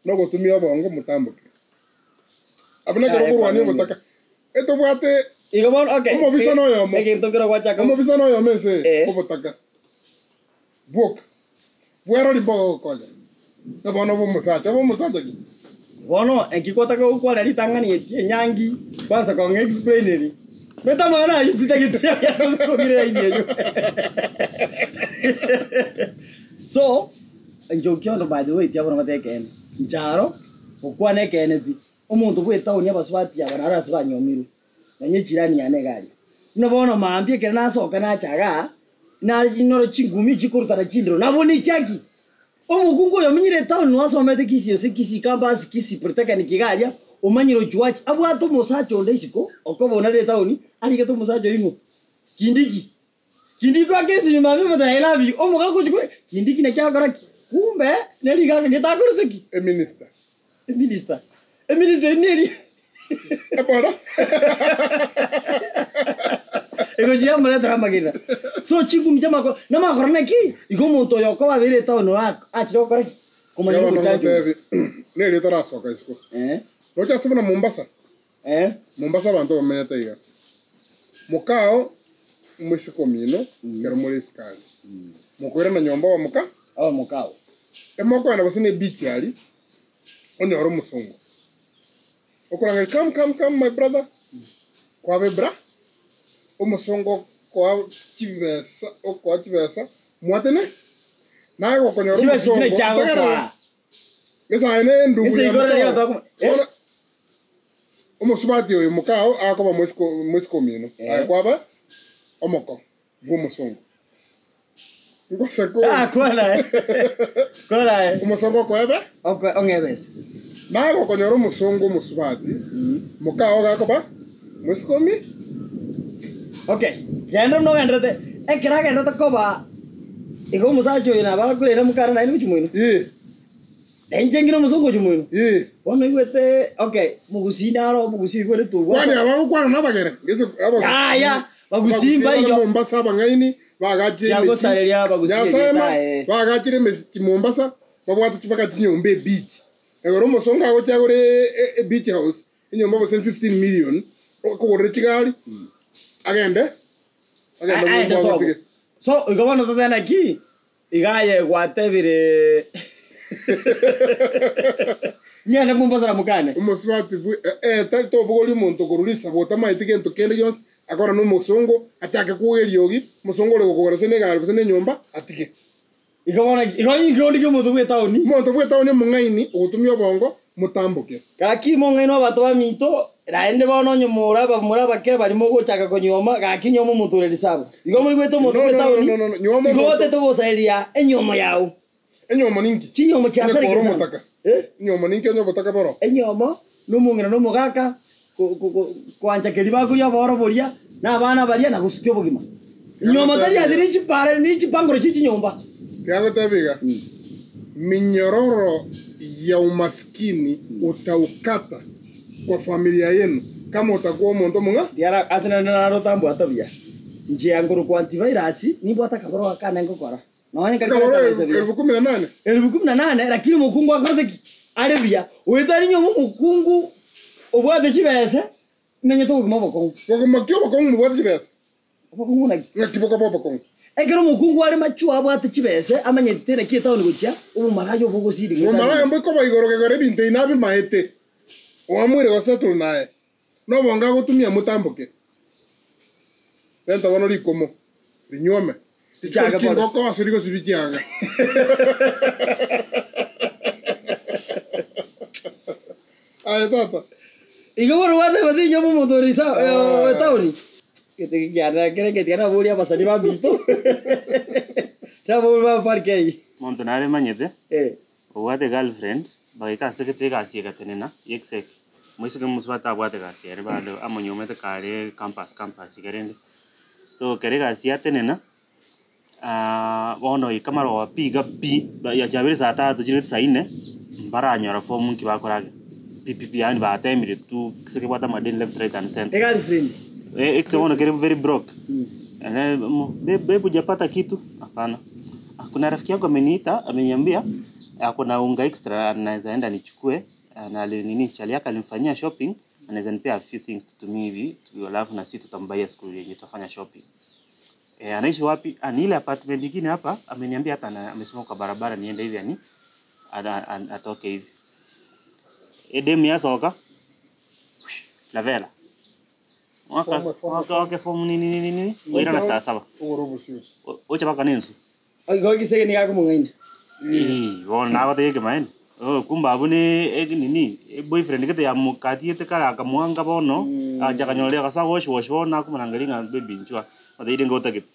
Speaker 2: Nogotumia obongo motamboke. Abwo nekero
Speaker 1: Aye,
Speaker 2: okorwania
Speaker 1: kwana
Speaker 2: obotaka. Etobwate
Speaker 1: Igo bono okay.
Speaker 2: Omobisa noyomo.
Speaker 1: Egento kero gwachaka.
Speaker 2: Omobisa noyomo ense
Speaker 1: Eh.
Speaker 2: obotaka. Bwoka. Bwerori mbogogokonya. Na bono obe omosacha. Obe omosacha ki?
Speaker 1: Bono enki gwataka gokwana ritang'ani eti enyangi kwansa kong'a explain eri. Beta amang'ana ayio titagete kogire line eyio. So, inche Okiondo by the way tiabona gote ekeene. Inche aro, gokwana ekeene pi, omonto bwe etown abasubati aba naro ase banyomirwe, nonye echirani yane iga aria. Buna bono mambia ekero nasoka nacha igaa, naro chingumi chikorutana chindero, nabo nechaki. Omokungu oyo omenyire etown nigo asomete Kisii gose Kisii campus, Kisii polytechnic iga aria, omanyire ochuachi, abwate omosacha onde isiko, okoba onare etown, arigete omosacha oyio ng'o? Kindiki. Kindiki goaka esimi mambia omotebia I love you, omogaka ochia kore, Kindiki naki agokora ki? Kumbe, neri iga akagete akorete ki?
Speaker 2: Eminister.
Speaker 1: Eminister. Eminister eyio neri
Speaker 2: Eboda.
Speaker 1: Egochia yamoretera amagena. So chingumi chiamakoro, namakoro naki? Igo omonto oyo okoba abeire etown oyo achire gokora ki? Komanya
Speaker 2: Bono
Speaker 1: ogochacha oyo.
Speaker 2: ngotebi, neri tarasoka isiko.
Speaker 1: Eh.
Speaker 2: Roche ase buna Mombasa.
Speaker 1: Eh.
Speaker 2: Mombasa abanto bamenyete iga. Mokao moiseke omino ekero more isiko aria. Mokoirana nyomba oba moka.
Speaker 1: Oba mokao.
Speaker 2: Emokoenda gose ne beach aria, onyore omosongo. Okorangeria come come come my brother, kwaba ebra, omosongo okoa chibesa okoa chibesa mwatene, naye gokonyora
Speaker 1: Chibesa
Speaker 2: omosongo,
Speaker 1: chire chiagokoa.
Speaker 2: tegerera, esae ne endugu
Speaker 1: Ase
Speaker 2: ya
Speaker 1: igoro
Speaker 2: mokao.
Speaker 1: riria tokoma- eh?
Speaker 2: Bono, omosubati oyo mokao akoba moisiko moisiko omino,
Speaker 1: Eh.
Speaker 2: aye kwaba omoko bwa omosongo. Ngoseka oyo.
Speaker 1: Ah, kwana eh. Kwana eh.
Speaker 2: Omosongo okoebe,
Speaker 1: Okwe ong'ebese.
Speaker 2: naye gokonyora omosongo omosubati, mokao gakoba moisiko omi,
Speaker 1: Okay. Genda buna ogenderete. Ekero agenderete koba igo omosacha oyo nabo akorera mokare naende gochia moino.
Speaker 2: Ee,
Speaker 1: Na inche ngire omosongo gochia moino.
Speaker 2: ee.
Speaker 1: Bono oigwete okay, mogusii naro omogusii oigwerete
Speaker 2: Kwani
Speaker 1: obwate.
Speaker 2: aba gokwana nabagere ngese
Speaker 1: Yaya, bagusii
Speaker 2: Abagusii
Speaker 1: mbaiyo.
Speaker 2: bare Mombasa abang'aini bagachire emechie.
Speaker 1: Tiagosareria abagusii
Speaker 2: Nyasaye
Speaker 1: erieta
Speaker 2: ma
Speaker 1: aye.
Speaker 2: bagachire emechie Mombasa babwate chibaka chinyomba ebeach. Egoro omosongo agochia agore e beach house enyomba gose 15 million okogorera chigari agende agende
Speaker 1: Aende
Speaker 2: ng'umbu
Speaker 1: sobo.
Speaker 2: agotige.
Speaker 1: So igo bono totebe naki, iga aye gwatebire ng'ende Mombasa na mokane.
Speaker 2: Omosubati bwe eh, tari tobogoria omonto korwa risabu otamaeti gento kende gionsi akore na omosongo achake kwoga eriogi omosongo ore gokogora gose na egari gose na enyomba atige.
Speaker 1: Igo bono igo inki onde ki omonto bwe etown.
Speaker 2: Omonto bwe etown omong'aini ogotumia obongo motamboke.
Speaker 1: Gaki mong'aini obato baminto, naende bono onye more abamura abake baria mogochaka konyuoma, gaki nyuoma omonto ore risabu. Igo moigwete omonto
Speaker 2: No,
Speaker 1: bwe
Speaker 2: no, no,
Speaker 1: etown,
Speaker 2: no, no, no. Nyuoma
Speaker 1: igo
Speaker 2: omonto.
Speaker 1: otete gosareria enyomo yao.
Speaker 2: Enyomo ninki?
Speaker 1: Chinyomo
Speaker 2: Onye kore
Speaker 1: chiasarekire sana.
Speaker 2: omotaka.
Speaker 1: Eh?
Speaker 2: Enyomo ninki onye obotaka boro?
Speaker 1: Enyomo, na omong'ina na omogaka, ko- ko- ko- koancha keria bakoria oboro boria, na abana baria, na gosukia obogima. Enyomo tari ase ne chipara ne chipangoro chie chinyomba.
Speaker 2: Tiga goteba iga, Minyororo ya umaskini utaukata kwa familia yenu kama utakuwa omonto omong'a.
Speaker 1: Tiara ase naende naro otambwata buya. Inche yankorokwa antivirus, nimbwate akaboro akane ngokora. Nonya nkari
Speaker 2: Akaboro
Speaker 1: kareta buya.
Speaker 2: elfu kumi na nane.
Speaker 1: 18,000 lakini omokungu akorete ki? Are buya. Oetari nyuma omokungu obwate chibesa, menyete obogima obokong'u.
Speaker 2: Bogima ki obokong'u mobwate chibesa?
Speaker 1: Obokong'u naki?
Speaker 2: Ng'aki bokoba obokong'u?
Speaker 1: Ekero omokungu are machua abwate chibesa, amanyete tena ki etown gochia, obomaraya obo ogosiri goetania.
Speaker 2: Obomaraya mbokoba igoro kegora ebinto ebi nabimaete. Oamuire gosettle naye. Nobonge agotumia motamboke. Renta bono rikomo, rinywome.
Speaker 1: Chianga bono.
Speaker 2: Chingoko ase rigosibi chianga. Aye tata.
Speaker 1: Igo bono gwateba tinyoma omonto ore risa etaoni. Gete kiana kere getiga naboria abasani baminto. Naboria ba park eye.
Speaker 3: Omonto nare manyete,
Speaker 1: Eh.
Speaker 3: obwate girlfriend, bagaika ase gete egasi egatenena, ya exec. Moiseke mosubati tabwate gasi ere bado amonyomete kare campus campus iga rende. So ekero egasi yatenena, bono goika amarogoba pi iga pi, yachabire saa tatu chire saa nne, mbaranyora form nki bakoragera, pi pi pi yaani batemire tu gose kebwate amadeni left right and centre.
Speaker 1: Egirlfriend.
Speaker 3: Ekise bono kere very broke, babe hujapata kitu? Hapana. Kuna rafiki yangu ameniita ameniambia ako na unga extra naeza enda nichukue na nini chali yake alimfanyia shopping anaweza nipea a few things tutumie hivi alafu na sisi tutambaia siku yenye tutafanya shopping. E, anaishi wapi? Ah, ni ile apartment nyingine hapa ameniambia hata amesimama kwa barabara niende hivi yani atoke hivi. Edem yasoka lavela. Waka waka waka form nini nini nini. Oira na saa saba.
Speaker 2: Ogoro obosio.
Speaker 3: Ocha baka nensu.
Speaker 1: Igo gisege niga komong'aina.
Speaker 3: Eh, bono nagotebia ekemaene. Oh, kumbe abwo ne nini, boyfriend gete yamokatiete kare akamwanga bono, agacha akanyora agasoa wash wash bono akomorangeria ng'a baby inchuo oteire nigo otagete.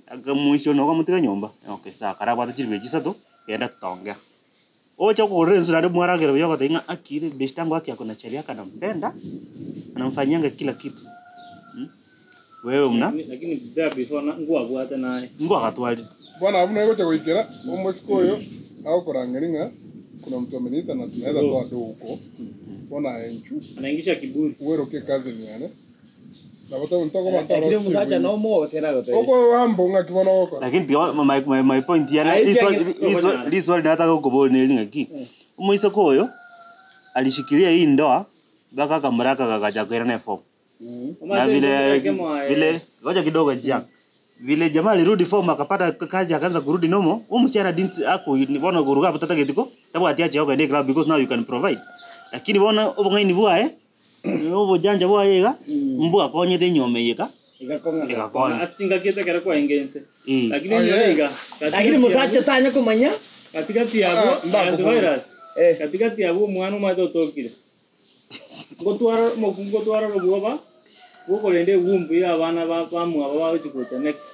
Speaker 3: Akamoisia onye okamotiga nyomba, okay sawa karabwate chiribu echi isato, genda tutaongea. Ocha kogorera ensu naende mwaragera buya ogotebia ng'a aki ere beshte yangu aki ako na chali yake anampenda, anamfanyianga kila kitu, wewe mna
Speaker 4: Lakini there before na ngwabwate naye.
Speaker 3: ngwagatwarire.
Speaker 2: Bono abwo naye gocha goikera omosike oyo agokorangeria ng'a kuna mtu ameniita na tunaweza toa do huko. Bono aye inchu
Speaker 4: Anaingisha kiburi.
Speaker 2: weroke cousin yane. Nabo ntokoba
Speaker 1: Lakini omosacha nomo tena gotebia.
Speaker 2: Oko wambo ng'aki bono ogokora.
Speaker 3: Lakini tiga my point yana
Speaker 1: Ai,
Speaker 3: liswali nataka kukubona neli ng'aki. Omoiseke oyo alishikilia hii ndoa mpaka akamraka kakacha kuirana form. Na vile vile ngoja kidogo Jack. Vile jamaa alirudi form akapata kazi akaanza kurudi nomo, huyu msichana didn't ako bona kuruka hapo tata getiko, tabu atiache yako ende club because now you can provide. Lakini bona obong'aini bwaye obojanja bwaye iga mbwa akonyete enyoma eye ka
Speaker 1: Igakong'ana.
Speaker 3: igakonya.
Speaker 4: Asingakete kera kwa ingense.
Speaker 3: Eh.
Speaker 4: Lakini
Speaker 2: Ah, yeah.
Speaker 4: iga.
Speaker 1: Lakini musacha tanya komanya.
Speaker 4: Katikati yabo
Speaker 2: Ah, ndako
Speaker 4: antivirus.
Speaker 1: Eh.
Speaker 4: Katikati yabo omwana omwate otokire. Ngotwara mokungu ngotwara robwoba gokorenda ewumbu ya abana bamwabo bagochi gocha next.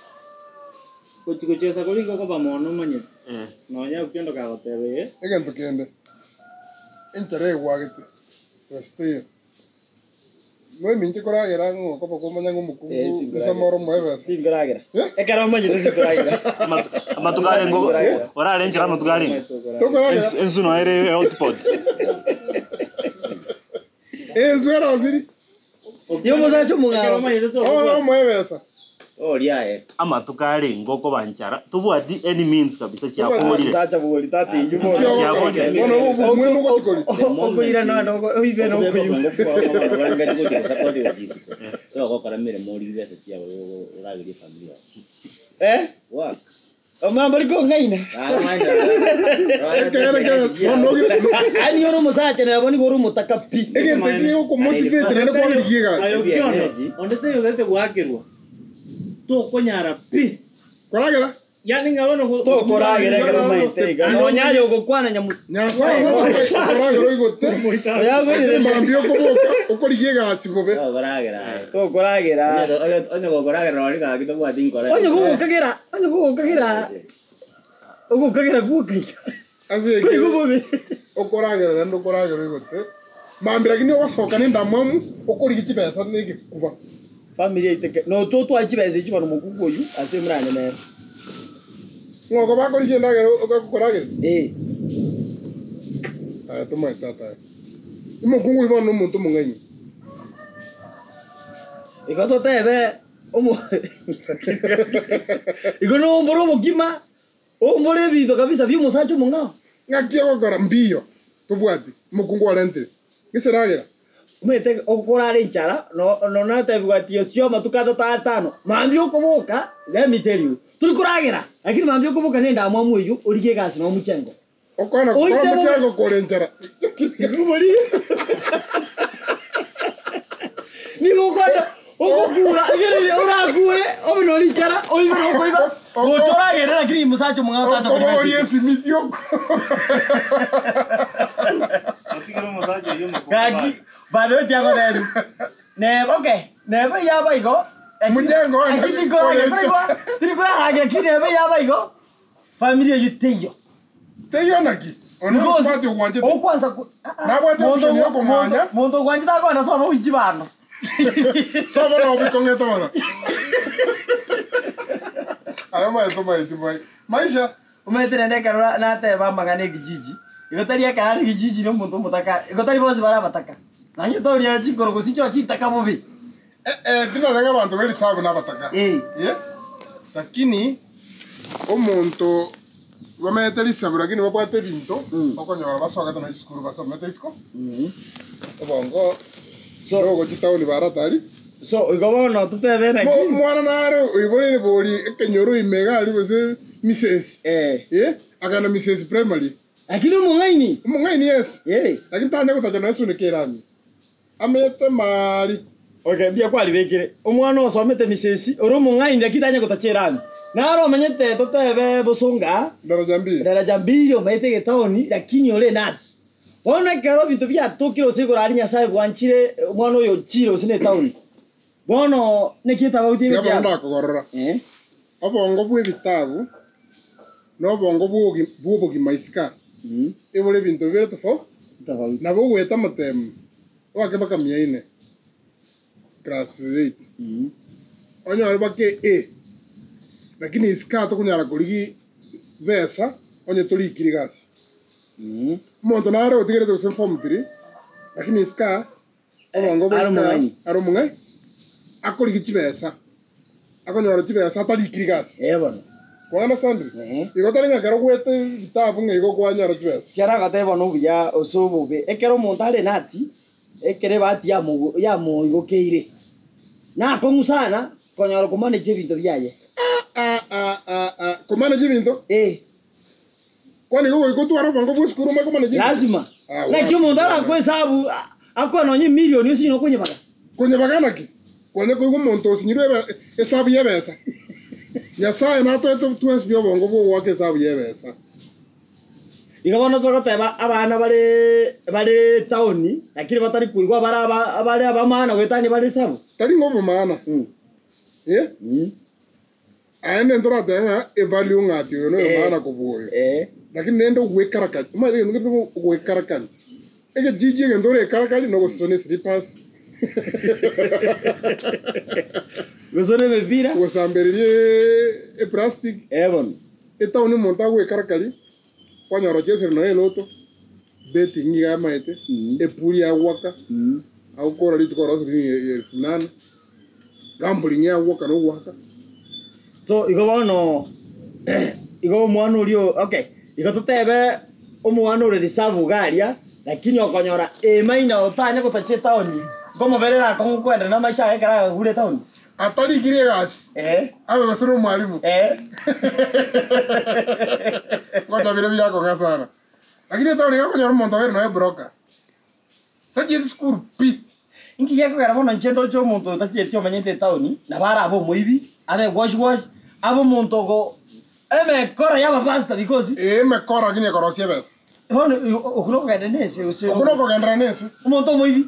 Speaker 4: Gochi gochesa kori ngokoba mono omanyete. Nonya okendo kagoteba eh.
Speaker 2: Egento kende. Enchera egwagete. West. Noeminche koragera ng'okoba komanya ng'a
Speaker 1: Eh,
Speaker 2: omokungu
Speaker 1: tingoragera.
Speaker 2: nsamoro omoe ebesa.
Speaker 1: Tingoragera.
Speaker 2: Eh?
Speaker 1: Ekero omanyete tingoragera.
Speaker 3: Amatuko arenge orarenchera amatuko arenge.
Speaker 2: Tokoragera.
Speaker 3: Ensu no ere hotpot.
Speaker 2: Ensu erosiri.
Speaker 1: Yo omosacha
Speaker 4: Ekero
Speaker 1: omong'ao.
Speaker 4: omanyete
Speaker 2: Obo
Speaker 4: tokobwata.
Speaker 2: omoe ebesa.
Speaker 5: Oria
Speaker 3: Amatuko arenge okobanchara tobwati any means kabisa chiakorire.
Speaker 1: Omosacha bori tata inyu bono.
Speaker 3: Chiakorire.
Speaker 2: Bono obumwe mogotikori.
Speaker 1: Okoira no no oibe no okoiba.
Speaker 5: Togokora mirimo ori mbeca ciao ũrageria family yaku.
Speaker 1: Eh?
Speaker 5: Work.
Speaker 1: Omambo liko ng'aina.
Speaker 2: Ekere kere bono ogire
Speaker 1: Ani ore omosacha nabo nigo ore omotaka pi.
Speaker 2: egento eki gegokomotivate naende kwagerikia egasi.
Speaker 4: Ayo kiondo. Onde teyogete gwakerwa. Tokonyara pi.
Speaker 2: Koragera.
Speaker 4: Yani ng'a bono
Speaker 1: Tokoragera ekero omanyete iga. Nonya aye ogokwana nyamu.
Speaker 2: Nyasaye koragera oigote.
Speaker 1: Oyagorire
Speaker 2: Mambia okoboka okorigia egasi bobe.
Speaker 5: Tokoragera.
Speaker 1: Tokoragera.
Speaker 5: Onye gokoragera ori gaki tobwati nkora.
Speaker 1: Onye gogokagera, onye gogokagera. Ogokagera gwokaika.
Speaker 2: Ase
Speaker 1: Koigo
Speaker 2: eke
Speaker 1: bobe.
Speaker 2: okoragera naende okoragera oigote. Mambia lakini ogosoka na endamwamu okorigia chibesa na egekuba.
Speaker 1: Family yaiteke. No totware chibesa echi bono mokungu oyu ase emurane nere.
Speaker 2: Ng'oko bakorigia endagera ogakoragera.
Speaker 1: Eh.
Speaker 2: Aya tomaete tata aya. Omokungu oyo bono na omonto omong'aini.
Speaker 1: Igo totebe omo Igo nombore omokima ombore ebinto kabisa bia omosacha omong'ao.
Speaker 2: Ng'aki ogokora mbiyo tobwati omokungu orentire. Gese ragera.
Speaker 1: Omanyete okorara enchara no nonatebigwa ati osio amatuko atato atano mambia okoboka let me tell you tori koragera lakini mambia okoboka na endamwamu eywo origie egasi na omochengo.
Speaker 2: Okwana
Speaker 1: Oite
Speaker 2: kora
Speaker 1: bobe.
Speaker 2: omochengo kore enchara.
Speaker 1: Igubori. Nigo okwenda ogokura igereri orakure obe nori enchara oibe nokoiba Gocha oragere lakini musacha omong'ao tacha korima
Speaker 2: Okoboria
Speaker 1: esike.
Speaker 2: esimiti oko.
Speaker 4: Otigere omosacha oyio omokungu
Speaker 1: Gaki,
Speaker 4: bado.
Speaker 1: by the way tiagotebi. Neba okay, neba yaba igo.
Speaker 2: Mjengo one.
Speaker 1: Lakini tinkoragera, tiri tirikoragera lakini neba yaba igo. Familia eyio teiyo.
Speaker 2: Teiyo naki? Ono
Speaker 1: Because
Speaker 2: mosubati ogwanchete.
Speaker 1: okwansa ku- ah, ah.
Speaker 2: Nabwate
Speaker 1: Monto
Speaker 2: option ya okong'anya.
Speaker 1: Monto ogwanchete akogenda sobo gochia chibando.
Speaker 2: Sobo nabo bikong'ete bono. Ayo maete maeti mai. Maisha
Speaker 1: Omanyete naende ekero na- nateba amang'ana ekijiji, igo tari ekero are ekijiji na omonto omotaka, igo tari bonsi bare abataka. Nonye toria chinkoro gose inchoro chintaka bobe.
Speaker 2: Eh, eh, tinarenge abanto be risabu nabataka.
Speaker 1: Eh.
Speaker 2: Eh? Lakini omonto bamenyete risabu lakini babwate ebinto
Speaker 1: Mm.
Speaker 2: okonyora basogete na chisukuru basomete isiko obongo
Speaker 1: So-
Speaker 2: rogochi town baratari
Speaker 1: So igo bono totebe
Speaker 2: Mo-
Speaker 1: naki.
Speaker 2: mwana nare oiboreire bori ekenyoro ime iga aria gose Mrs.
Speaker 1: Eh.
Speaker 2: Eh, akagenda Mrs. Primary.
Speaker 1: Lakini omong'aini.
Speaker 2: Omong'aini yes.
Speaker 1: Eh.
Speaker 2: Lakini tanya gotacha nonya esuneka erami. Amete maari.
Speaker 1: Okay, mbuya kwaribekire. Omwana osomete Mrs. ore omong'aini lakini tanya gotacha erami. Naro omanyete totebe bosonga.
Speaker 2: Daraja mbili.
Speaker 1: Daraja mbili omanyete egetaoni lakini ore nati. Bono ekero ebinto biatokire gose igoro aria Nyasaye bwanchire omwana oyo ochire gose na etaoni. Bono naki etabauti
Speaker 2: Tiga
Speaker 1: egochia
Speaker 2: bono
Speaker 1: aba?
Speaker 2: ndakogorora.
Speaker 1: Eh.
Speaker 2: Obongo bwa ebitabu na obongo bwa obogima isiko aa, ebore ebinto bibere tofauti.
Speaker 1: Tofauti.
Speaker 2: Nabo ogoeta amatemu oake mpaka mia ine class eight onyore mpaka A lakini isiko aa tokonyara korigia besa onye torikiri gasi. Omonto nare otigerete gose form three lakini isiko aa obongo bwa
Speaker 1: Are
Speaker 2: isiko aa
Speaker 1: omong'aini.
Speaker 2: are omong'aini akorigia chibesa akonyora chibesa atarikiri gasi.
Speaker 1: Eh bono.
Speaker 2: Kwa understand?
Speaker 1: Ehe.
Speaker 2: Igo tari ng'a ekero ogwete ebitabu ng'a igo kwanyora chibesa.
Speaker 1: Ekero agoteba bono obuya ase obobe, ekero omonto are nati, ekero ebahati yamogo yamoigokeire, nakong'u sana konyora komanage ebinto biaye.
Speaker 2: Ah, ah, ah, ah, komanage ebinto?
Speaker 1: Eh.
Speaker 2: Kwani igo goika otware obongo bwa esukuru omanye komanage ebinto?
Speaker 1: Lazima.
Speaker 2: Ah,
Speaker 1: Naki
Speaker 2: wapi
Speaker 1: omonto
Speaker 2: bwana.
Speaker 1: arakwe esabu akoe nonye emilioni osinye nokonyebaga.
Speaker 2: Konyebaga naki? Kwanya koigwa omonto osinyirwe ebe esabu y'ebesa. Nyasaye natoete twensi pi obongo bwa ogoaka esabu y'ebesa.
Speaker 1: Igo bono togoteba abana bare bare town lakini batari koigwa bare aba bare abamana goetania bare esabu.
Speaker 2: Tari ng'a obomaana. Eh? Aye ntoratebe ng'a evalue ng'a ati oyo noyo
Speaker 1: Eh.
Speaker 2: maana kobua oyo.
Speaker 1: Eh.
Speaker 2: Lakini rende ogwekarakari, omanyete egento gete ng'a ogwekarakari. Egechiji egento orekarakari nogosona eslippers.
Speaker 1: Gosona emepira.
Speaker 2: Gosambereria eplastic.
Speaker 1: Eh bono.
Speaker 2: Etown omonto agwekarakari, kwanyora ochesire nonya eloto, betting iga amaete, epuri yagwaka, agokora rituko oroserie elfu nane, gambling yagwoka na ogwaka.
Speaker 1: So igo bono igo omwana oria okay, igo totebe omwana ore reserve iga aria, lakini okonyora emaina otanya gotacha etown, nkomoberera akong'u koenderea na amaisha aye ekero agagure etown.
Speaker 2: Atarikiri egasi,
Speaker 1: Eh.
Speaker 2: abe gose na omwalimu.
Speaker 1: Eh.
Speaker 2: Ngocha bire biakong'a sana. Lakini etown iga okonyora omonto obeire nonya ebroker. Tachieti sukuru pi.
Speaker 1: Inki gekogera bono inche ndoche omonto oyo tachieti omenyete etown, nabo arabe omoibi, abe wash wash, abe omonto ogo emekora ya abapastor because.
Speaker 2: Ee emekora lakini ekorosia ebesa.
Speaker 1: Bono okwo nokogenda na ense gose.
Speaker 2: Okwo nokogenderera na ense.
Speaker 1: Omonto omoibi.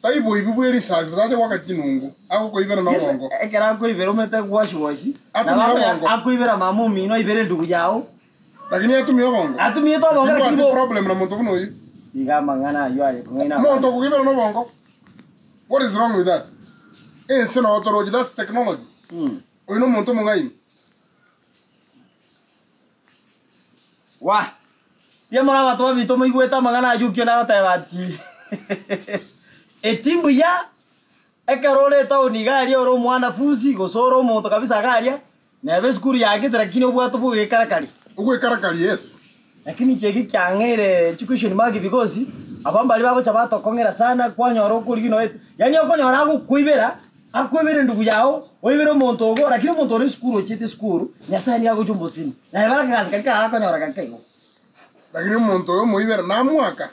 Speaker 2: Tai boibi bwe risasi botache goaka chinungu, agokoibera na
Speaker 1: Yes,
Speaker 2: obongo.
Speaker 1: ekero akoibera omanyete wash wash,
Speaker 2: Atumie
Speaker 1: nabo
Speaker 2: obongo.
Speaker 1: akoibera mama omino aibere endugu yao.
Speaker 2: Lakini atumie obongo.
Speaker 1: Atumiete obongo lakini
Speaker 2: Timbwati
Speaker 1: bo.
Speaker 2: problem na monto buna oyio.
Speaker 1: Iga amang'ana ayio aye kong'aina
Speaker 2: Omonto
Speaker 1: abana.
Speaker 2: okoibera na obongo. What is wrong with that? Ense noo torochi, that's technology. Oyo na omonto omong'aini.
Speaker 1: Wah! Mbuya mono abanto baminto moigwete amang'ana ayio okio nagoteba ati eti mbuya ekero ore etown iga aria ore omwanafunzi gose ore omonto kabisa iga aria neba esukuru yagete lakini obwate obogekarakari.
Speaker 2: Ogwekarakari yes.
Speaker 1: Lakini inche eki kiang'eire chiquestion mark because aba mbaria bagocha batokong'era sana kwanyora okorigia noe yaani okonyora agokoibera akoibere endugu yao oibere omonto ogo lakini omonto ore esukuru ochete esukuru Nyasaye nigo agocha omosini naye bare akagasi karia kaye akonyora gake igo.
Speaker 2: Lakini omonto oyo omoibera namwaka.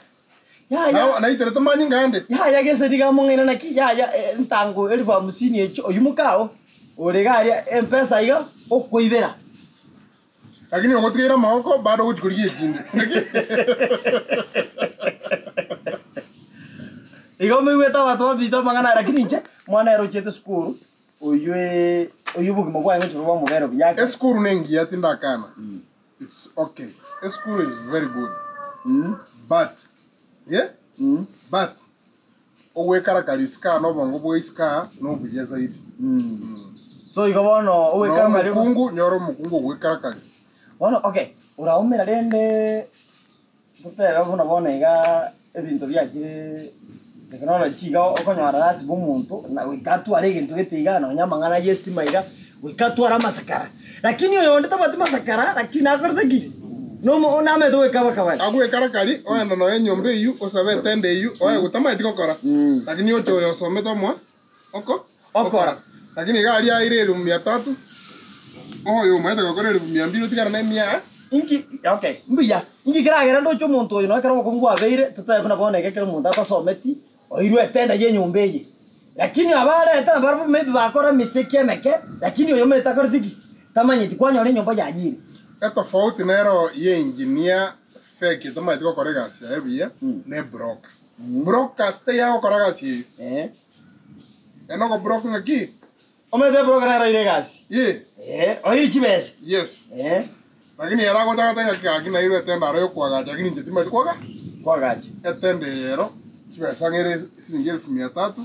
Speaker 1: Yaya.
Speaker 2: Na naiterete manyinga ande.
Speaker 1: Yaya gese nigo among'aina naki yaya ntango elfu hamsini echo oyio mokao. Ore iga aria empesa iga okoibera.
Speaker 2: Lakini ogotigaire amagoko bado ogochi korigia echinde.
Speaker 1: Igo moigwete abanto babito amang'ana aya, lakini inche mwana ere ochiete esukuru oywo oywo obogima bwaye ngochia koba omobere buya ake.
Speaker 2: Esukuru nengiya tindakana. It's okay. Esukuru is very good. But, yeah? But ogwekarakari isiko aa na obongo bwa isiko aa nobuya zaidi.
Speaker 1: So igo bono ogwekarakari.
Speaker 2: Na omokungu, nyora omokungu ogwekarakari.
Speaker 1: Bono okay, oraumera rende totebe buna bono iga ebinto biachire technology iga okonyora lasima omonto na goika atware egento gete iga nonya amang'ana ya estima iga, goika atware amasakara. Lakini oyonde tabwati masakara lakini nakorete ki? Nomo namanyete goika bakabare.
Speaker 2: Agwekarakari, oende nonya enyomba eyio, osabe etende eyio, oe gotamaeti gokora, lakini oche oyo osomete omoe oko
Speaker 1: Okora.
Speaker 2: Lakini iga aria aire elifu mia tatu, oyo omaete gokora elifu mia mbiri otigare na emia.
Speaker 1: Inki okay, mbuya. Inki keragere ndoche omonto oyo nonya ekero obokongu bwabeire, totabe buna bono iga ekero omonto atasometi, oirwe etenda y'enyomba eye. Lakini abareta nabarabwo maybe bakora mistake emeke, lakini oyo omanyete takoreti ki? Tamanyeti, kwanyora enyomba yayire.
Speaker 2: Etofauti nero y'engineer fake etamaeti gokora egasi yaye buya ne broker. Broker taiyo agokora egasi eyio. Ere nogo broker ng'aki?
Speaker 1: Omanyete ebroker nero oire egasi?
Speaker 2: Ye.
Speaker 1: Oire chibesa?
Speaker 2: Yes. Lakini ere agocha agoteba ng'aki gaki nairwe etenda aro yokoagacha lakini inche timanyeti koaga
Speaker 1: Koagacha.
Speaker 2: Etenda eye ero chibesa ang'e ere siringi elfu mia tatu,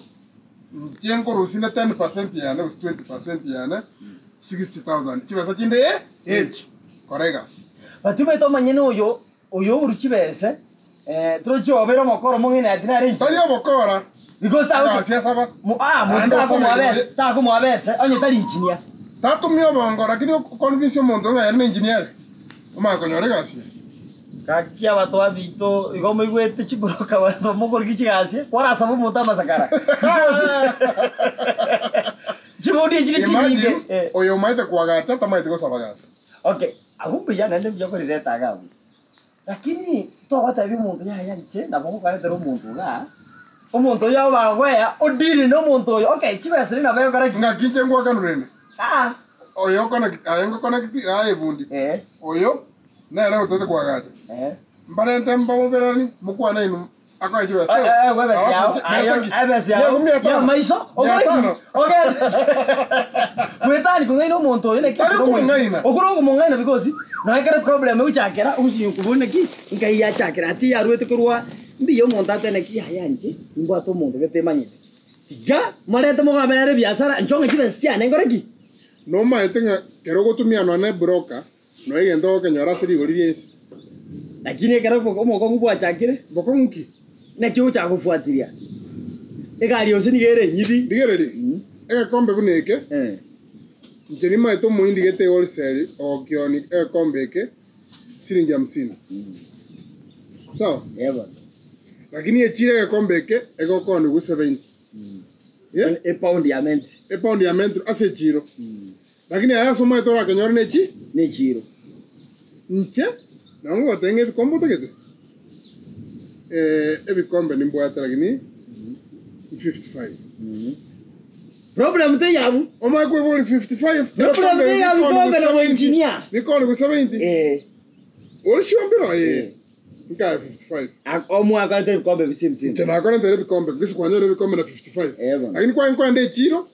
Speaker 2: inche nkorusia ne 10% yane gose 20% yane, 60,000 chibesa chinde echi, kora egasi.
Speaker 1: But omanyete omonyene oyo oyo oborwa chibese torochi obeire omokora omong'ina ati nare inche.
Speaker 2: Tari obokora,
Speaker 1: Because tagochi
Speaker 2: egasi asaba.
Speaker 1: Mo ah monto
Speaker 2: Naende
Speaker 1: takomoa
Speaker 2: osome
Speaker 1: bese takomoa bese onye tari engineer.
Speaker 2: Tatumia obongo lakini oconvince omonto ng'a ere ne engineer are, omanye konyora egasi eye.
Speaker 1: Gaki abanto babito igo moigwete chibroka abanto mokorigia chigasi kwarasaba omonto amasakara because chibundi echire chinyinge
Speaker 2: Imagine
Speaker 1: eh.
Speaker 2: oyo omaete koagacha tamaeti gosaba gasi.
Speaker 1: Okay, abwo mbuya naende mbuya korireta iga abwo. Lakini togotebia omonto yaya inche nabo ngokoretera omonto igaa, omonto oyio abagoea odeal na omonto oyo okay chibesa eria nabo egokora ki?
Speaker 2: Ng'aki inche ngwakanure inde?
Speaker 1: Aa.
Speaker 2: Oyo okonect aye ngokonect aye ebundi.
Speaker 1: Eh.
Speaker 2: Oyo nere otete koagacha.
Speaker 1: Eh.
Speaker 2: Mbarente mbamoberani mokwane inwe akoe chibesa.
Speaker 1: Eh, eh, gwe ebesa yao,
Speaker 2: Alafu
Speaker 1: aye,
Speaker 2: besa ki?
Speaker 1: ebesa yao,
Speaker 2: Yego mia
Speaker 1: ya
Speaker 2: tano.
Speaker 1: maiso,
Speaker 2: Mia
Speaker 1: ogore
Speaker 2: tano.
Speaker 1: ki? Ogende. Gwetani kong'aina omonto oyo naki
Speaker 2: Tari
Speaker 1: ekero omonto-
Speaker 2: kong'aina.
Speaker 1: Okore okomong'aina because nonya ekero problem egochakera ogosinyo kobua naki nkai yachakera ati yarwete korwa mbuya omonto atebe naki yaya inche nimbwate omonto gete emanyete. Tiga morete mogambe nere ebiasara inche ong'e chibesa chiane nkore ki?
Speaker 2: Nomaete ng'a kero ogotumia nonya ne broker nonya egento ogokenyora ase rigori riainse.
Speaker 1: Lakini ekero omokong'u bwachakire,
Speaker 2: Bokong'u ki?
Speaker 1: Naki ogochaka gofuatiria egari yonsi nigo ere enyibi.
Speaker 2: Rigereria, egekombe buna eke, inche nimaete omoindi gete wholesale ogokioni egekombe eke siringi hamsini. Sawa? Lakini echire egekombe eke egokoonigwa 70. Yeah?
Speaker 1: Epaundi ya mentri.
Speaker 2: Epaundi ya mentri ase echiro. Lakini aye ase omaete orakenyore nechi?
Speaker 1: Nechiro.
Speaker 2: Inche nabo ngogotebia ng'a ebikombe otagete? Eh, ebikombe nimbwate lakini 55.
Speaker 1: Problem teiyo abwo.
Speaker 2: Omanye koigwa ore 55,
Speaker 1: Problem
Speaker 2: ebikombe
Speaker 1: teiyo abwo
Speaker 2: bikoni
Speaker 1: bikombe na
Speaker 2: gose 70,
Speaker 1: engineer.
Speaker 2: bikoni gose 70.
Speaker 1: Eh.
Speaker 2: Ore chiombero eh. Nkaye 55.
Speaker 1: Omwaka orete ebikombe bi same same.
Speaker 2: Inche nakorentere ebikombe, gose kwanyora ebikombe na 55.
Speaker 1: Eh, bono.
Speaker 2: Lakini kwanye kwenda echiro,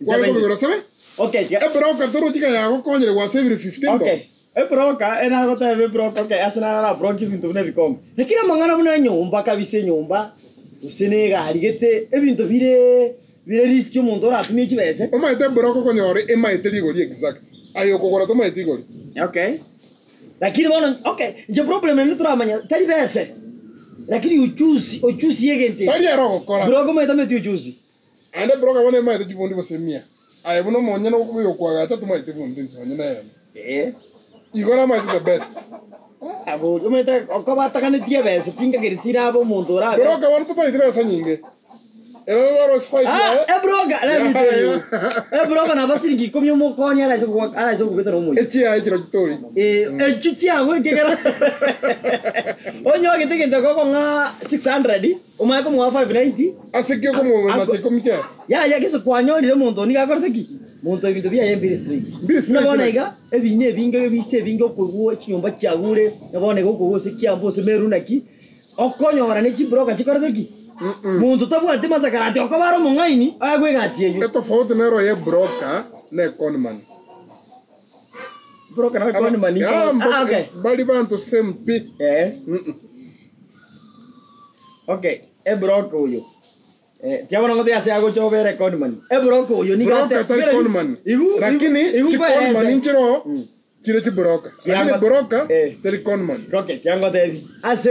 Speaker 2: kware kobigora 7.
Speaker 1: Okay, tiga.
Speaker 2: Ebroka torochi ng'a yagokonyire gwasevire 15 bob.
Speaker 1: Okay. Ebroka, enagoteba ebroka, okay, ase naro arabroke ebinto buna ebikombe. Lakini amang'ana buna enyomba kabisa enyomba, gose na egari gete, ebinto bire bire risky omonto oratumie chibese.
Speaker 2: Omanyete ebroka okonyora emaete rigori exact. Aye okogora tomaeti igori.
Speaker 1: Okay. Lakini bono, okay, inche problem ende toramanya, tari bese, lakini ujuzi, ujuzi y'egento eke.
Speaker 2: Tari ere ogokora.
Speaker 1: Broka omanyete amaeti ujuzi.
Speaker 2: Aende broka bono emaete chibundi gose mia. Aye buna omonyene okoyokwagacha tomaete bundi nonye neyemo.
Speaker 1: Ee.
Speaker 2: Igo namaete the best.
Speaker 1: Abori omanyete okoba ataganetie ebese tingageri tirabe omonto orabe.
Speaker 2: Broka bono tomaete besa nyinge. Ere roro five
Speaker 1: Ah,
Speaker 2: yaye.
Speaker 1: ebroka, let me tell you. Ebroka nabo siringi ikomi omokonye araise kogwa araise kogwetera omoyio.
Speaker 2: Echiaye chiro chitori.
Speaker 1: Eh, echio chiago ekegera. Onye ogete egento gekokong'a 600, omanye komoa 590,
Speaker 2: Ase ki okomoa
Speaker 1: Ako-
Speaker 2: ikomi kiaye?
Speaker 1: Yaya gese kwanyorire omonto nigo akorete ki? Monto ebinto biaye mbire straight.
Speaker 2: Mbire straight
Speaker 1: Buna bono
Speaker 2: naki?
Speaker 1: iga, ebina ebinge ebise ebinge okoigwa chinyomba chiagure, na bono iga okoigwa gose Kiambu gose Meru naki, okonyora ne chibroka chikorete ki? Monto tabwati masakarati okoba are omong'aini aegwe egasi eyio.
Speaker 2: Etofauti nero ye broker ne conman.
Speaker 1: Broker na conman
Speaker 2: Ya,
Speaker 1: ah, okay.
Speaker 2: bari banto same pi.
Speaker 1: Eh. Okay, ebroka oyo. Eh, tiabono ngote ase agocha obere conman. Ebroka oyo nigo
Speaker 2: Broker
Speaker 1: ate-
Speaker 2: tari conman.
Speaker 1: Igu
Speaker 2: Lakini
Speaker 1: igu
Speaker 2: chi conman inchiro chire chi broker. Lakini
Speaker 1: Kiango-
Speaker 2: broker
Speaker 1: Eh.
Speaker 2: tari conman.
Speaker 1: Okay, tiangotebi. Ase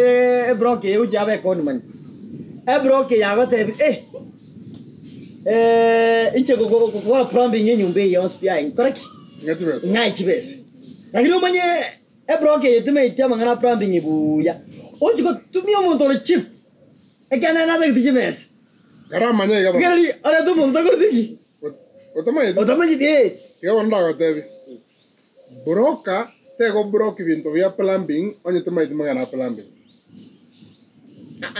Speaker 1: ebroka eye gochia abe conman. Ebroka yagotebi eh eh inche gokora plumbing enyomba eye yonsi pi aye nkore ki?
Speaker 2: Ng'a chibesa.
Speaker 1: Ng'ae chibesa. Lakini omanye ebroka eye timaeti amang'ana a plumbing buya. Ochi gotumia omonto ore cheap. Ekiagera nere natagete chibesa.
Speaker 2: Karamanye iga bono.
Speaker 1: Rigereria, orete omonto takoreti ki?
Speaker 2: Otamanyeti?
Speaker 1: Otamanyeti, eh.
Speaker 2: Iga bono ndagotebi. Broker tego broke binto bia plumbing onye tomaeti mang'ana a plumbing.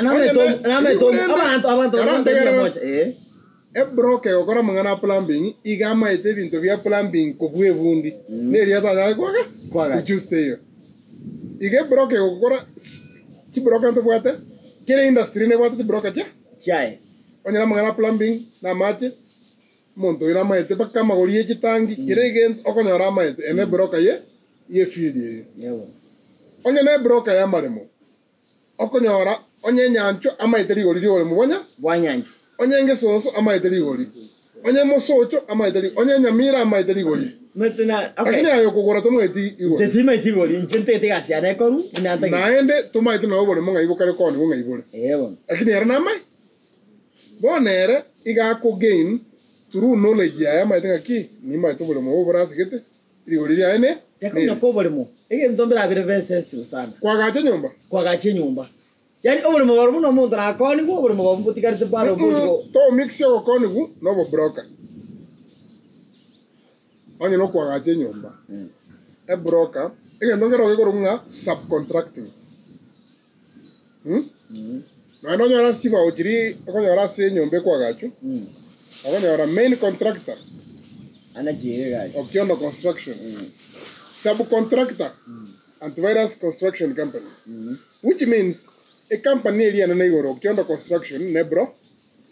Speaker 1: Onye
Speaker 2: ne-
Speaker 1: Abanto abanto
Speaker 2: Karantegerere.
Speaker 1: mocha, eh.
Speaker 2: Ebroker egokora amang'ana a plumbing iga amaete ebinto bia plumbing kobua ebundi. Neria atanyare kwaga?
Speaker 1: Kwagacha.
Speaker 2: Kuchusta eyo. Iga ebroker egokora chibroker ntobwate, kera industry nebwate chibroker chia
Speaker 1: Chiaye.
Speaker 2: onye namang'ana a plumbing na amache, Omonto oyo namaete mpaka amagori ye chitangi, kera egento okonyora amaete, ere nebroka ye y'efield eyio. Onye nebroka y'amaremo, okonyora onye enyanchwa amaete rigori ri'oboremo bwa
Speaker 1: Bwa nyanchwa.
Speaker 2: Onye engesonso amaete rigori, onye mosocho amaete rigori, onye enyamira amaete rigori.
Speaker 1: Maete na okay.
Speaker 2: Lakini aye okogora tomaeti
Speaker 1: Inche
Speaker 2: igori.
Speaker 1: timaeti igori, inche ntagete egasi yane ekoru, buna ntagete.
Speaker 2: Naende tomaete nonya oboremo ng'ai bokare koonigwa ng'ai bore.
Speaker 1: Ee bono.
Speaker 2: Lakini ere namae. Bono ere iga ako gain through knowledge yaye amaete ng'a ki nimaete oboremo obo borasigete rigori riaye ne
Speaker 1: Tekonya
Speaker 2: neri.
Speaker 1: kwa oboremo, egento mbirabere very sensitive sana.
Speaker 2: Kwagacha enyomba?
Speaker 1: Kwagacha enyomba. Yaani oboremo boro buna omonto nakoonigwe, oboremo bobo mbotigarete bware obochi bo.
Speaker 2: To mix ogokonigwa na obobroker. Onye nokwagacha enyomba, ebroker, egento nkero gekorokwa ng'a subcontracting. Nonya nonyore ase chibao chiria okonyora ase enyomba ekoagachwa, okonyora main contractor, Okiondo Construction, subcontractor, Antivirus Construction Company, which means ecompany eria enene igoro Okiondo Construction ne bro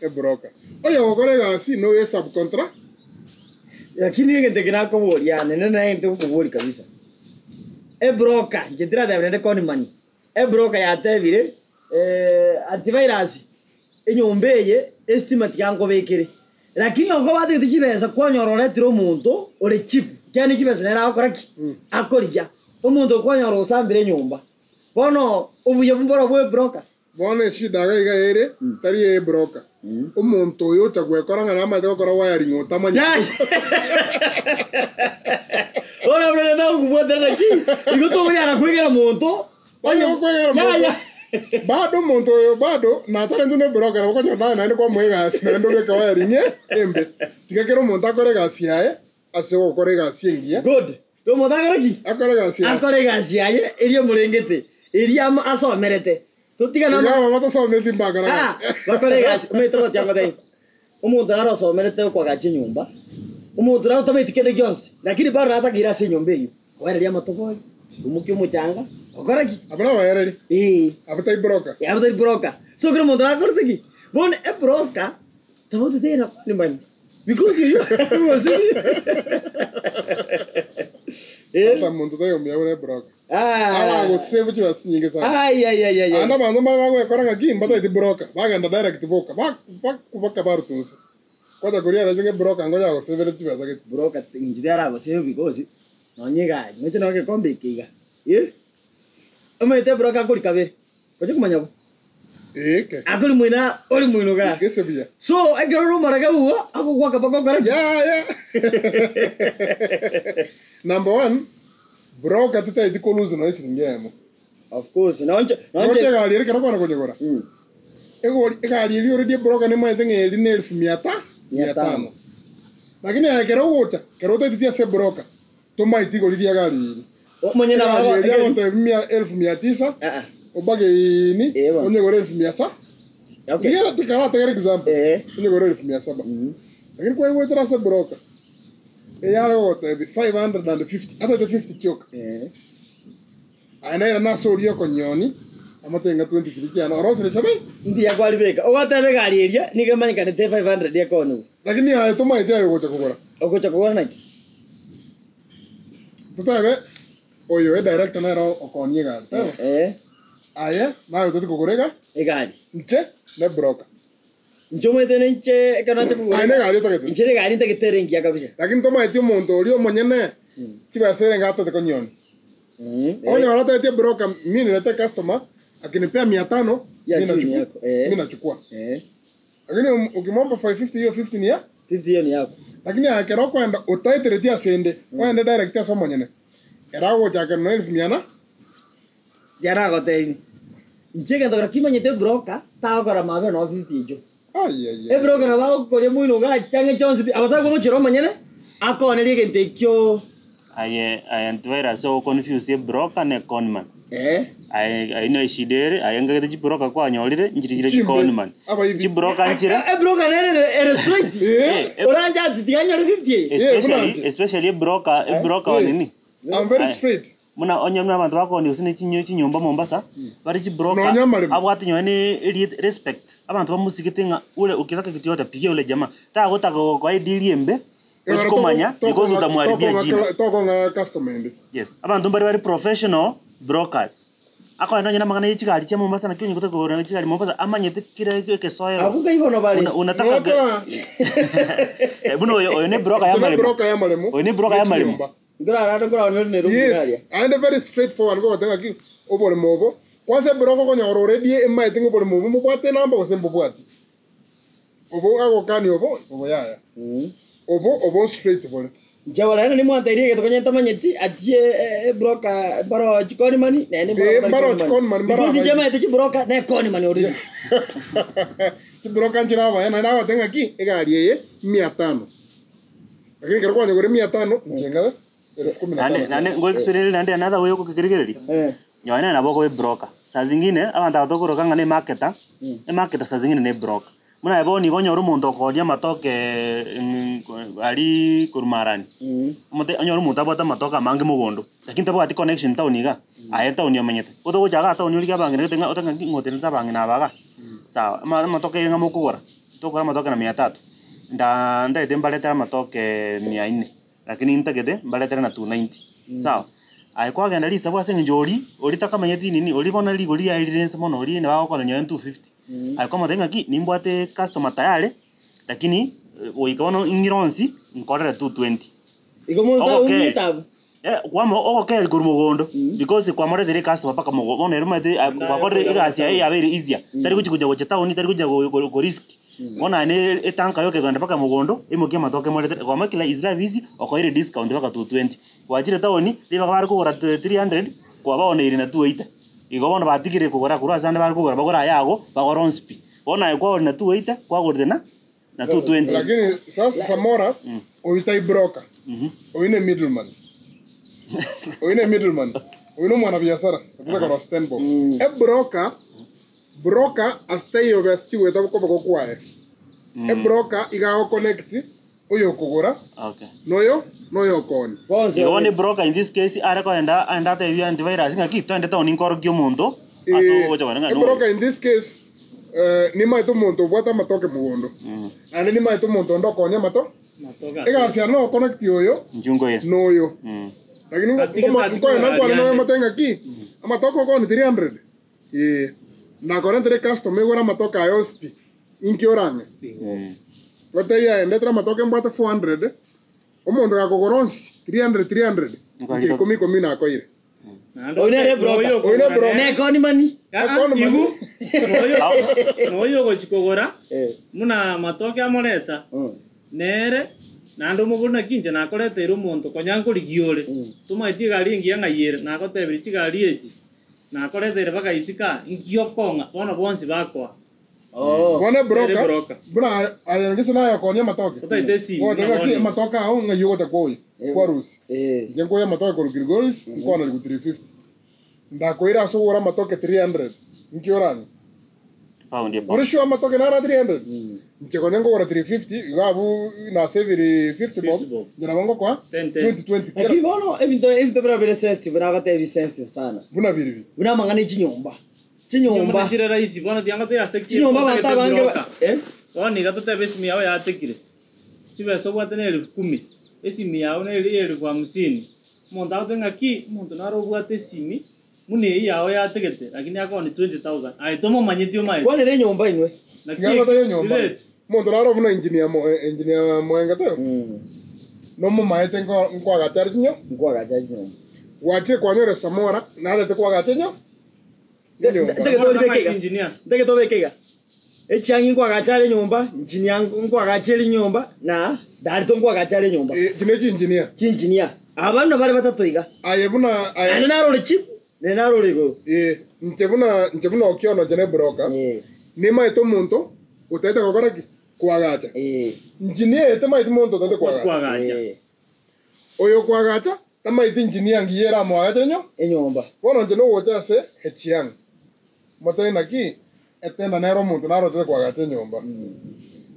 Speaker 2: ebroker. Oyogokora egasi noyo esubcontra.
Speaker 1: Lakini egento eke nakoboria nende naye egento ngokoboria kabisa. Ebroker, inche tirateba naende conman. Ebroka yatebire, Antivirus, enyomba eye estima tiga nkobekere. Lakini oko batigete chibesa kwanyora oretire omonto ore cheap, ekiagera ne chibesa nere agokora ki? Akorigia. Omonto okwanyora osambire enyomba. Bono obuya mboro bwa ebroka.
Speaker 2: Bono eshida iga iga ere, tari eye ebroka. Omonto oyo ocha gwekora ng'a namaete gokora wiring otamanyeti.
Speaker 1: Bono buna togokobwatera naki, igo tokonyara kwegera monto
Speaker 2: Onye gokwegera monto,
Speaker 1: Yaya.
Speaker 2: bado omonto oyo bado natarentwe ne broker nabo okonyora naye naende kwamoa egasi naende obeke wiring embe. Tiga kera omonto akore egasi yaye ase ogokora egasi engiya.
Speaker 1: Good. Omonto akore ki?
Speaker 2: Akore egasi yaye.
Speaker 1: Akore egasi yaye eria omorengete, eria ama- asomerete. Totigane
Speaker 2: Iga
Speaker 1: ama-
Speaker 2: aba batasometi mbakora
Speaker 1: Ah,
Speaker 2: gasi.
Speaker 1: bakore egasi. Omanyete gotia ngotebi, omonto nare osomerete okoagacha enyomba, omonto nare otamanyeti kende gionsi, lakini bado natakeire ase enyomba eyio, koereria amatobori, koimokia omochanga, gokora ki?
Speaker 2: Abwo nabaereri,
Speaker 1: Ee.
Speaker 2: abwo tai broker.
Speaker 1: Abwo tari broker. So kera omonto nakorete ki? Bono ebroker, tobauti teri na Because you gose Eh.
Speaker 2: Ata monto taiyo omuya buna ebroka.
Speaker 1: Ah.
Speaker 2: Aragosave chibesa chinyinge sana.
Speaker 1: Ai ai ai ai.
Speaker 2: Naende abanto mbare bagwekora ng'aki mbataeti broker, bagenda direct boka, ba- bakubaka barutusa. Kwacha koria arache ng'a ebroka ngonya agosevere chibesa gete.
Speaker 1: Broker inche tiaragosave because nonye egari noche nonye egekombe eke iga. Eh. Omanyete ebroka akori kabere. Oche komanya bo.
Speaker 2: Ee ke.
Speaker 1: Akori moino ori moino igaa.
Speaker 2: Gese buya.
Speaker 1: So ekero ore omorake buya, agogoaka mpaka okore ki?
Speaker 2: Yaya. Number one, broker titaeti ko lose nonya esiringi eyemo.
Speaker 1: Of course, nonche
Speaker 2: Roche
Speaker 1: nonche
Speaker 2: egari ere ekero kwana konyegora. Egori egari eria already ebroker nemaete ng'a eri ne elfu mia ta
Speaker 1: Mia
Speaker 2: mia
Speaker 1: tano.
Speaker 2: tano. Lakini aye ekero ogocha, ekero otaeteti ase ebroker, tomaeti igori ria egari eri.
Speaker 1: Omonyene
Speaker 2: Egari
Speaker 1: aba
Speaker 2: eria agotebia mia elfu mia tisa,
Speaker 1: Ah ah.
Speaker 2: Obageini,
Speaker 1: Eh, bono.
Speaker 2: onyegore elfu mia sa.
Speaker 1: Okay.
Speaker 2: Nigera tikarategera example.
Speaker 1: Eh.
Speaker 2: Onyegore elfu mia saba. Lakini kwaigwetera ase broker. Eyare gogotebi 550, atete 50 chioka.
Speaker 1: Eh.
Speaker 2: Aye nere nase oria okonyoni, amatenga 20 chiria chiane, orosire sabe.
Speaker 1: Mbuya kwaribeka. Ogoteba egari eria nigo emanyekanete 500 ekoonigwa.
Speaker 2: Lakini aye tomaeti aye ogocha kogora.
Speaker 1: Ogocha kogora naki?
Speaker 2: Totebe oyo e director nere okoonia egari, teba.
Speaker 1: Eh.
Speaker 2: Aye naye oteti kogora ega?
Speaker 1: Egari.
Speaker 2: Inche ne broker.
Speaker 1: Inche omanyete ninche ekero nacha kogora
Speaker 2: Aye negari otagete.
Speaker 1: Inche negari ntagete ere engiya kabisa.
Speaker 2: Lakini tomaeti omonto oria omonyene chibesa ere enga atete konyonia. Onyore atagete broker mi nilete customer akinipea mia tano
Speaker 1: Ya
Speaker 2: mi
Speaker 1: juu ni
Speaker 2: nachukua.
Speaker 1: yako, eh.
Speaker 2: Mi nachukua.
Speaker 1: Eh.
Speaker 2: Lakini ukimwomba 550 hiyo 50 ni ya
Speaker 1: 50 hiyo ni yako.
Speaker 2: Lakini aye ekero okoenda otaetereti ase ende, ogende direct ase omonyene, ere agogochakera nonya elfu mia na.
Speaker 1: Yaragotebi, Inche egento kero kimanyete ebroker tagokora mabe nonya 50 echio.
Speaker 2: Ai ai ai.
Speaker 1: Ebroker nabo agokoria moino iga achange chionsi pi, abatari gochera omonyene, akoonerie egento ekio.
Speaker 3: Aye aye antivirus ogoconfuse ebroker na econman.
Speaker 1: Eh.
Speaker 3: Aye ayio ne eshida ere, aye ngagete chibroker kwanyorire, nchiri chire
Speaker 2: Chimbe,
Speaker 3: chiconman.
Speaker 2: abaibi.
Speaker 3: Chibroker nchire.
Speaker 1: Ebroker nere ere ere straight.
Speaker 2: Eh.
Speaker 3: Eh,
Speaker 1: Oranche ati tiga nyore 50 eye.
Speaker 3: Especially,
Speaker 2: buna nche.
Speaker 3: especially ebroker, ebroker wa
Speaker 2: Eh.
Speaker 3: nini.
Speaker 2: I'm very
Speaker 3: Aye.
Speaker 2: straight.
Speaker 3: Buna onye buna abanto bakooni gose ne chinyo chinyomba Mombasa, bare chibroker,
Speaker 2: Nonya amaremo.
Speaker 3: abwate nonye ne erieta respect, abanto bamosigete ng'a ore ukitaka kitu yoyote pigia ule jamaa, tagotaka gokoa edeal embe, ochi komanya because utamwaribia jina.
Speaker 2: Tokong'a customer ende.
Speaker 3: Yes, abanto mbare bare professional brokers. Akoenda onye namang'ana ye chigari chia Mombasa naki onye gotaka kogora chigari Mombasa amanyete kera ekesoero.
Speaker 1: Abwo nkai bono bare.
Speaker 3: Una, unataka ga-
Speaker 2: Nokora.
Speaker 3: Eh, buna oyo oyo ne broker ya
Speaker 2: Tuna
Speaker 3: maremo.
Speaker 2: broker ya maremo.
Speaker 3: Oyo ne broker ya maremo.
Speaker 2: Chinyomba.
Speaker 1: Nkorarande nkorarande ore Nairobi
Speaker 2: Yes,
Speaker 1: aria.
Speaker 2: aende very straight forward ngogoteba ng'aki oboremo obo, kwanza ebroko okonyora already emaete ng'a oboremo obo mbobwate enamba gose mbobwati. Obo agokania obo, obo yaya. Obo obo straight bore.
Speaker 1: Inche bono naende nimwantairie egento konya ntamanyeti ati ebroker mbaro chiconman naende
Speaker 2: Eh, mbaro chiconman, mbaro
Speaker 1: Because inche
Speaker 2: abairi.
Speaker 1: maete chibroker ne econman already.
Speaker 2: Chibroka nchire abaya naende agoteba ng'aki egari eye mia tano. Lakini ekero kwanyegora mia tano, inche ng'abe elfu kumi na
Speaker 3: Naende
Speaker 2: tano.
Speaker 3: naende ngo explain naende another way okokerigereria.
Speaker 1: Eh.
Speaker 3: Nonye nere nabo okoba ebroker. Saa zingine abanto aba tokoroka ng'a na emarketer, emarketer saa zingine na ebroker. Buna aye bono igo onyore omonto okoonia amatoke aria korwa marani, omote onyore omonto abwate amatoke amange mogondo, lakini tabwati connection town igaa, aye etown omenyete. Otogocha igaa town origie abang'ina gete ng'a ote ng'aki ng'otenenete abang'ina aba igaa, sawa, ama amatoke ng'a mokogora, tokogora amatoke na mia tatu, nda ntagete mbaretere amatoke mia nne, lakini ntagete mbaretere na two ninety, sawa. Aye kwagenda risabu ase eng'encho oria, oria takamanyeti nini, oria bono rigori riaye rire inse mono oria nabo agokora nonye two fifty. Aye kwamotebia ng'aki, nimbwate customer tayari, lakini goika bono ing'ire onsi, nkorere two twenty.
Speaker 1: Igo monto
Speaker 3: Ogokeri.
Speaker 1: aumete abwo.
Speaker 3: Eh, kwamo ogokeri korwa mogondo, because kwamoreteire ecustomer mpaka mogo bono ere omanyete ah, gwakorire egasi yaye yabeire easier, tari gochi gocha gocha town, tari gocha go- go- gorisk. Bono aye ne etanka yoka ekogenda mpaka mogondo, emokia amatoke emoretere, kwamokire his life easy, okoeire discount mpaka two twenty. Gwachire town, ribaga bare kogora 300, kwabaoneire na 280. Igo bono batigire kogora korwa ase ande bare kogora bagore ayago, bagore onsi pi. Bono aye kwagoria na 280, kwagorire na na 220.
Speaker 2: Lakini sasa Samora oyo tai broker. Oyo ne middleman. Oyo ne middleman. Oyo no mwanabiashara. Otete korwa Stanbow. E broker broker ase taiyo best goeta koboko kwaye. E broker iga agoconnect oyo okogora
Speaker 3: Okay.
Speaker 2: noyo noyo okoonia.
Speaker 1: Bonsi.
Speaker 3: Igo bono ebroker in this case are kogenda aende atebie antivirus ng'aki twende town nkorokie omonto ase
Speaker 2: Eh,
Speaker 3: ogocha kogenda ng'a
Speaker 2: e
Speaker 3: noyo.
Speaker 2: broker in this case eh, nimaete omonto obwate amatoke mogondo naende nimaete omonto onde okoonia amato egasi yane nogoconnect oyo
Speaker 3: Inchungoire.
Speaker 2: noyo Lakini
Speaker 4: Katika katika
Speaker 2: nkoenda nkwane
Speaker 4: yande.
Speaker 2: amate ng'aki amatoke okoni 300 ee nakorentere customer igoro amatoke aye onsi pi inki orang'e gotebia aye ndetera amatoke mbwate 400 omonto gakogora onsi 300 300 inche ikomi ikomi nakoire.
Speaker 1: Oyo nere broker.
Speaker 2: Oyo ne broker.
Speaker 1: Ne econman.
Speaker 2: Economy.
Speaker 4: Igu noyo ogochi kogora
Speaker 1: Eh.
Speaker 4: buna amatoke amoreta nere naende omobori naki inche nakoreteire omonto konya nkorigia ore tomaeti egari engiya ng'ai ere nagotebirie chigari echi nakoreteire mpaka isika nki okong'a bono bonsi bakoa
Speaker 1: Oh.
Speaker 2: Bono
Speaker 4: Nere
Speaker 2: ebroker
Speaker 4: broker.
Speaker 2: buna aye gese naye okonia amatoke
Speaker 4: Otaete esimi,
Speaker 2: Ogoteba ng'aki
Speaker 4: nabonye.
Speaker 2: amatoke ao ng'ai ogocha koyia kwarusia
Speaker 1: Eh.
Speaker 2: inche nkoyia amatoke korwa Kilgoris nkwana rigu 350. Ndakoire ase ogora amatoke 300, inki orang'e?
Speaker 3: Pound epound.
Speaker 2: Ore sure amatoke naro 300? Inche konya nkogora 350, igo abwo nasevire 50 bob,
Speaker 4: 50 bob.
Speaker 2: inche nabo ngokoa
Speaker 4: 10, 10.
Speaker 2: 20 20 kera
Speaker 1: Lakini bono ebinto ebinto bira bire sensitive nagotebia sensitive sana.
Speaker 2: buna biri bi.
Speaker 1: Buna amang'ana e chinyomba. Chinyomba.
Speaker 4: Chire rahisi bono tianga toyase
Speaker 1: Chinyomba abanto abange ba eh?
Speaker 4: Bono iga totebe esimi yao yatekire, chibesa obwate na elfu kumi, esimi yao na elfu hamsini, omonto agotebi ng'a ki, omonto naro obwate esimi buna eyio yao yategete lakini akooni 20,000 aye tomomanyeti omaete.
Speaker 1: Kwanera enyomba inwe.
Speaker 4: Naki
Speaker 2: Tiga ngotebi enyomba.
Speaker 4: direct.
Speaker 2: Omonto naro buna engineer mo engineer Moenga taibo? Nomomaete nko nkoagacha are chinyo?
Speaker 1: Nkoagacha chinyomba.
Speaker 2: Gwachire kwanyora Samora narete koagacha enyo? Enyomba.
Speaker 1: Ntagete
Speaker 4: Bono
Speaker 1: oribeke
Speaker 4: tamaeti
Speaker 1: iga.
Speaker 4: engineer.
Speaker 1: Ntagete obeke iga. Echiang'i nkoagacha are enyomba, engineer nkoagacha ere enyomba, na Darito nkoagacha are enyomba.
Speaker 2: Eh, chine chingineer.
Speaker 1: Chingineer. Aba buna bare batato iga.
Speaker 2: Aye buna aye.
Speaker 1: Naende naro ore chief, naende naro ore igoro.
Speaker 2: Eh, inche buna inche buna Okiono inche ne broker,
Speaker 1: Eh.
Speaker 2: nimaete omonto otaete gokora ki? Koagacha.
Speaker 1: Eh.
Speaker 2: Engineer eye tamaeti monto otaete koagacha.
Speaker 4: Koagacha.
Speaker 1: Eh.
Speaker 2: Oyo okoagacha tamaeti engineer ngiya ere amoagachere nyo?
Speaker 1: Enyomba.
Speaker 2: Bono inche nogocha ase echiang', motebie naki, etenda nere omonto naro otete koagacha enyomba.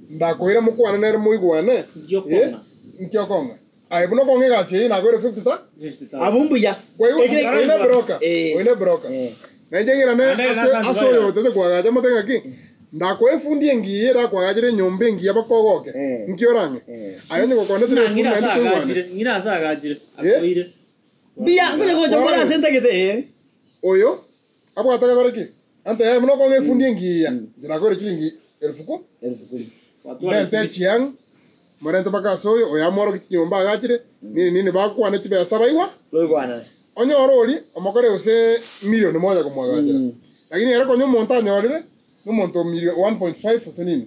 Speaker 2: Ndakoira mokwane nere moigwane,
Speaker 4: Nki okong'a?
Speaker 2: eh, nki okong'a? Aye buna okong'a egasi eye nakoire 50 ta?
Speaker 4: 50,000.
Speaker 1: Abwo mbuya.
Speaker 2: Kwaigwa?
Speaker 1: Ekere-
Speaker 2: Oyo ne broker,
Speaker 1: Eh.
Speaker 2: oyo ne broker.
Speaker 1: Eh.
Speaker 2: Na inche ng'irane
Speaker 4: Naende
Speaker 2: ase
Speaker 4: nasa
Speaker 2: ase oyo
Speaker 4: antivirus.
Speaker 2: otete koagacha motebie ng'aki, ndakoa efundi engiya erakoagachere enyomba engiya bakogoke,
Speaker 1: Eh.
Speaker 2: nki orang'e?
Speaker 1: Eh.
Speaker 2: Aye onye gokondetire
Speaker 4: Ng'a
Speaker 2: efundi
Speaker 4: ng'ira
Speaker 2: naende
Speaker 4: ase
Speaker 2: toigwane.
Speaker 4: agachire, ng'ira ase agachire,
Speaker 2: Eh?
Speaker 4: akoire.
Speaker 1: Mbuya, ngonya gocha mbore ase ntagete, eh.
Speaker 2: Oyo abwate agakora ki? Antebia buna okong'a efundi engiya, inche nakoire chiringi elfu ku,
Speaker 1: Elfu kumi.
Speaker 4: Watwara
Speaker 2: ndente
Speaker 4: esibiti.
Speaker 2: echiang', morente mpaka ase oyo, oyo amworokie chinyomba agachire, nini nini bakwane chibesa baigwa,
Speaker 1: Baigwanane.
Speaker 2: onyore oria omokore gose milioni moja komwagachera. Lakini ere konya omonto anyorire, nomonto o milio 1.5 gose nini,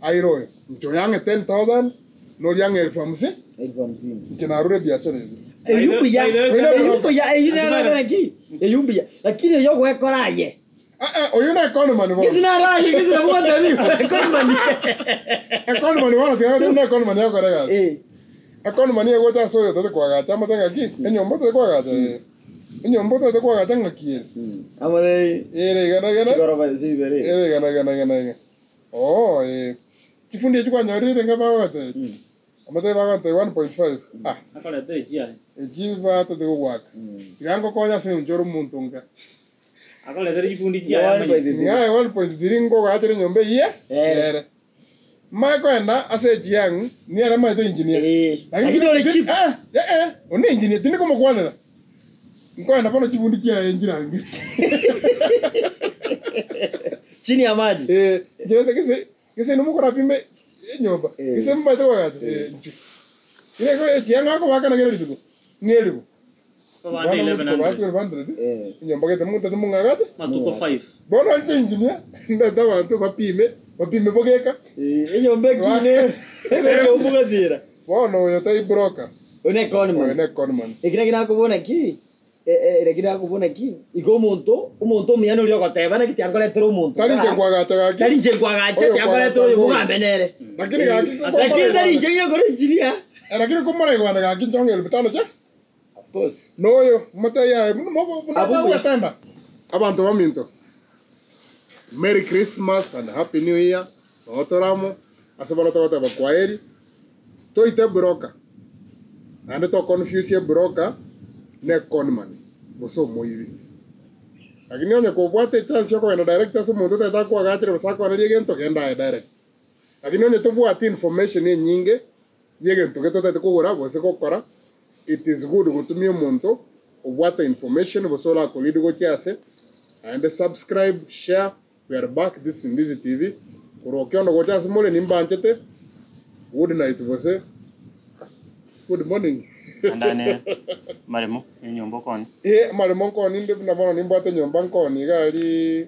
Speaker 2: aire oyo, inche oyo ang'e 10,000, noria ang'e elfu hamsi,
Speaker 1: Elfu hamsini.
Speaker 2: inche narure ebiachara ebi.
Speaker 1: Eyio mbuya,
Speaker 4: By the way,
Speaker 1: eyio mbuya, eyio nere
Speaker 4: Antivirus.
Speaker 1: naki, eyio mbuya. Lakini eyio ogwekora aye.
Speaker 2: Ah, ah, oyio ne economy bono.
Speaker 1: Gese naro aye, gese nabo gotebia economy.
Speaker 2: Economy bono tiga gotebia buna economy egokora egasi.
Speaker 1: Eh.
Speaker 2: Economy egocha ase oyo otagete koagacha amate ng'aki, enyomba otagete koagacha ee. Enyomba otagete koagacha ng'aki ere.
Speaker 1: Amo ne
Speaker 2: Ere iga na iga na.
Speaker 1: chigorofa ase ibere.
Speaker 2: Ere iga na iga na iga na iga. Oo ee. Chifundi echio kwanyorire renge bagogacha echi. Amate bagontebia 1.5. Ah.
Speaker 4: Akoreta echi aye.
Speaker 2: Echi batete gogoaka. Tiga ngokonye ase eng'encho ore omonto nka.
Speaker 4: Akoretera chifundi chiaye amanyete.
Speaker 2: Ng'aye 1.3 ngogachera enyomba eyie ere. Manye koenda ase echiang' niere maete engineer.
Speaker 1: Eh, lakini ore cheap.
Speaker 2: Eh, eh, eh, one engineer tindi komokwanera. Nkoenda bono chibundi chiaye nchirange.
Speaker 1: Chini ya maji.
Speaker 2: Eh, nchirete gese gese inwe mokorapime enyomba.
Speaker 1: Eh.
Speaker 2: Gese momaete koagacha. Eh, inchu. Ere ko echiang' akobakana kera rituko. Ng'eribu.
Speaker 4: Babande 1100.
Speaker 2: 100.
Speaker 1: Eh.
Speaker 2: Enyomba gete montete mong'agate.
Speaker 4: Matuko 5.
Speaker 2: Bono inche engineer, ndete abanto bapime, bapime bogeka.
Speaker 1: Eh, enyomba ekine ebeke omogatira.
Speaker 2: Bono oyo tai broker,
Speaker 1: Oyo ne con
Speaker 2: oyo
Speaker 1: man.
Speaker 2: ne con man.
Speaker 1: Ekero ekio nakobuna ki? Ere nakobuna ki? Igo omonto, omonto omuya noria ogoteba naki tiankoretera omonto.
Speaker 2: Tari inche nkwagacha gaki.
Speaker 1: Tari inche nkwagacha,
Speaker 2: Oyo
Speaker 1: tiankoretera oyo
Speaker 2: kwagacha
Speaker 1: mogambe nere.
Speaker 2: Lakini gaki
Speaker 1: Lakini tari inche ng'ekore engineer.
Speaker 2: Lakini komoraigwane gaki nchonge elfu tano chia.
Speaker 1: Of course.
Speaker 2: Noyo motebie aye buna mogo buna
Speaker 1: Abwo mbuya.
Speaker 2: tagwetenda. Abanto baminto, Merry Christmas and Happy New Year, noo tore amo, ase bono togoteba kwaheri, toite broker, naende to confuse ebroker na econman, gose omoibi. Lakini onye kobwate echance ya okogenda direct ase omonto otagete akoagachere gose akoanerie egento, genda aye direct. Lakini onye tobwati information enyinge, y'egento getotagete kogora gose gokora, it is good gotumia omonto obwate information gose orako lead gochia ase, naende subscribe, share, we are back this is Ndizi TV, korwa okiondo gocha ase more nimbanchete, good night gose good morning.
Speaker 3: Andane maremo enyomba okoni.
Speaker 2: Eh, amaremo nkoni inde buna bono nimbwate enyomba nkoni iga aria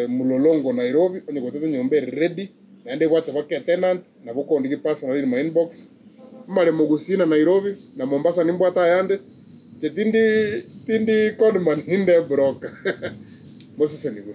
Speaker 2: Mlolongo Nairobi, onye gotete enyomba ere ready, naende ebwate mpaka etenant, nabo okondigia personally in my inbox, amaremo Gusii na Nairobi, na Mombasa nimbwate ayande, inche tindi tindi conman ninde broker. Mosesenigwe.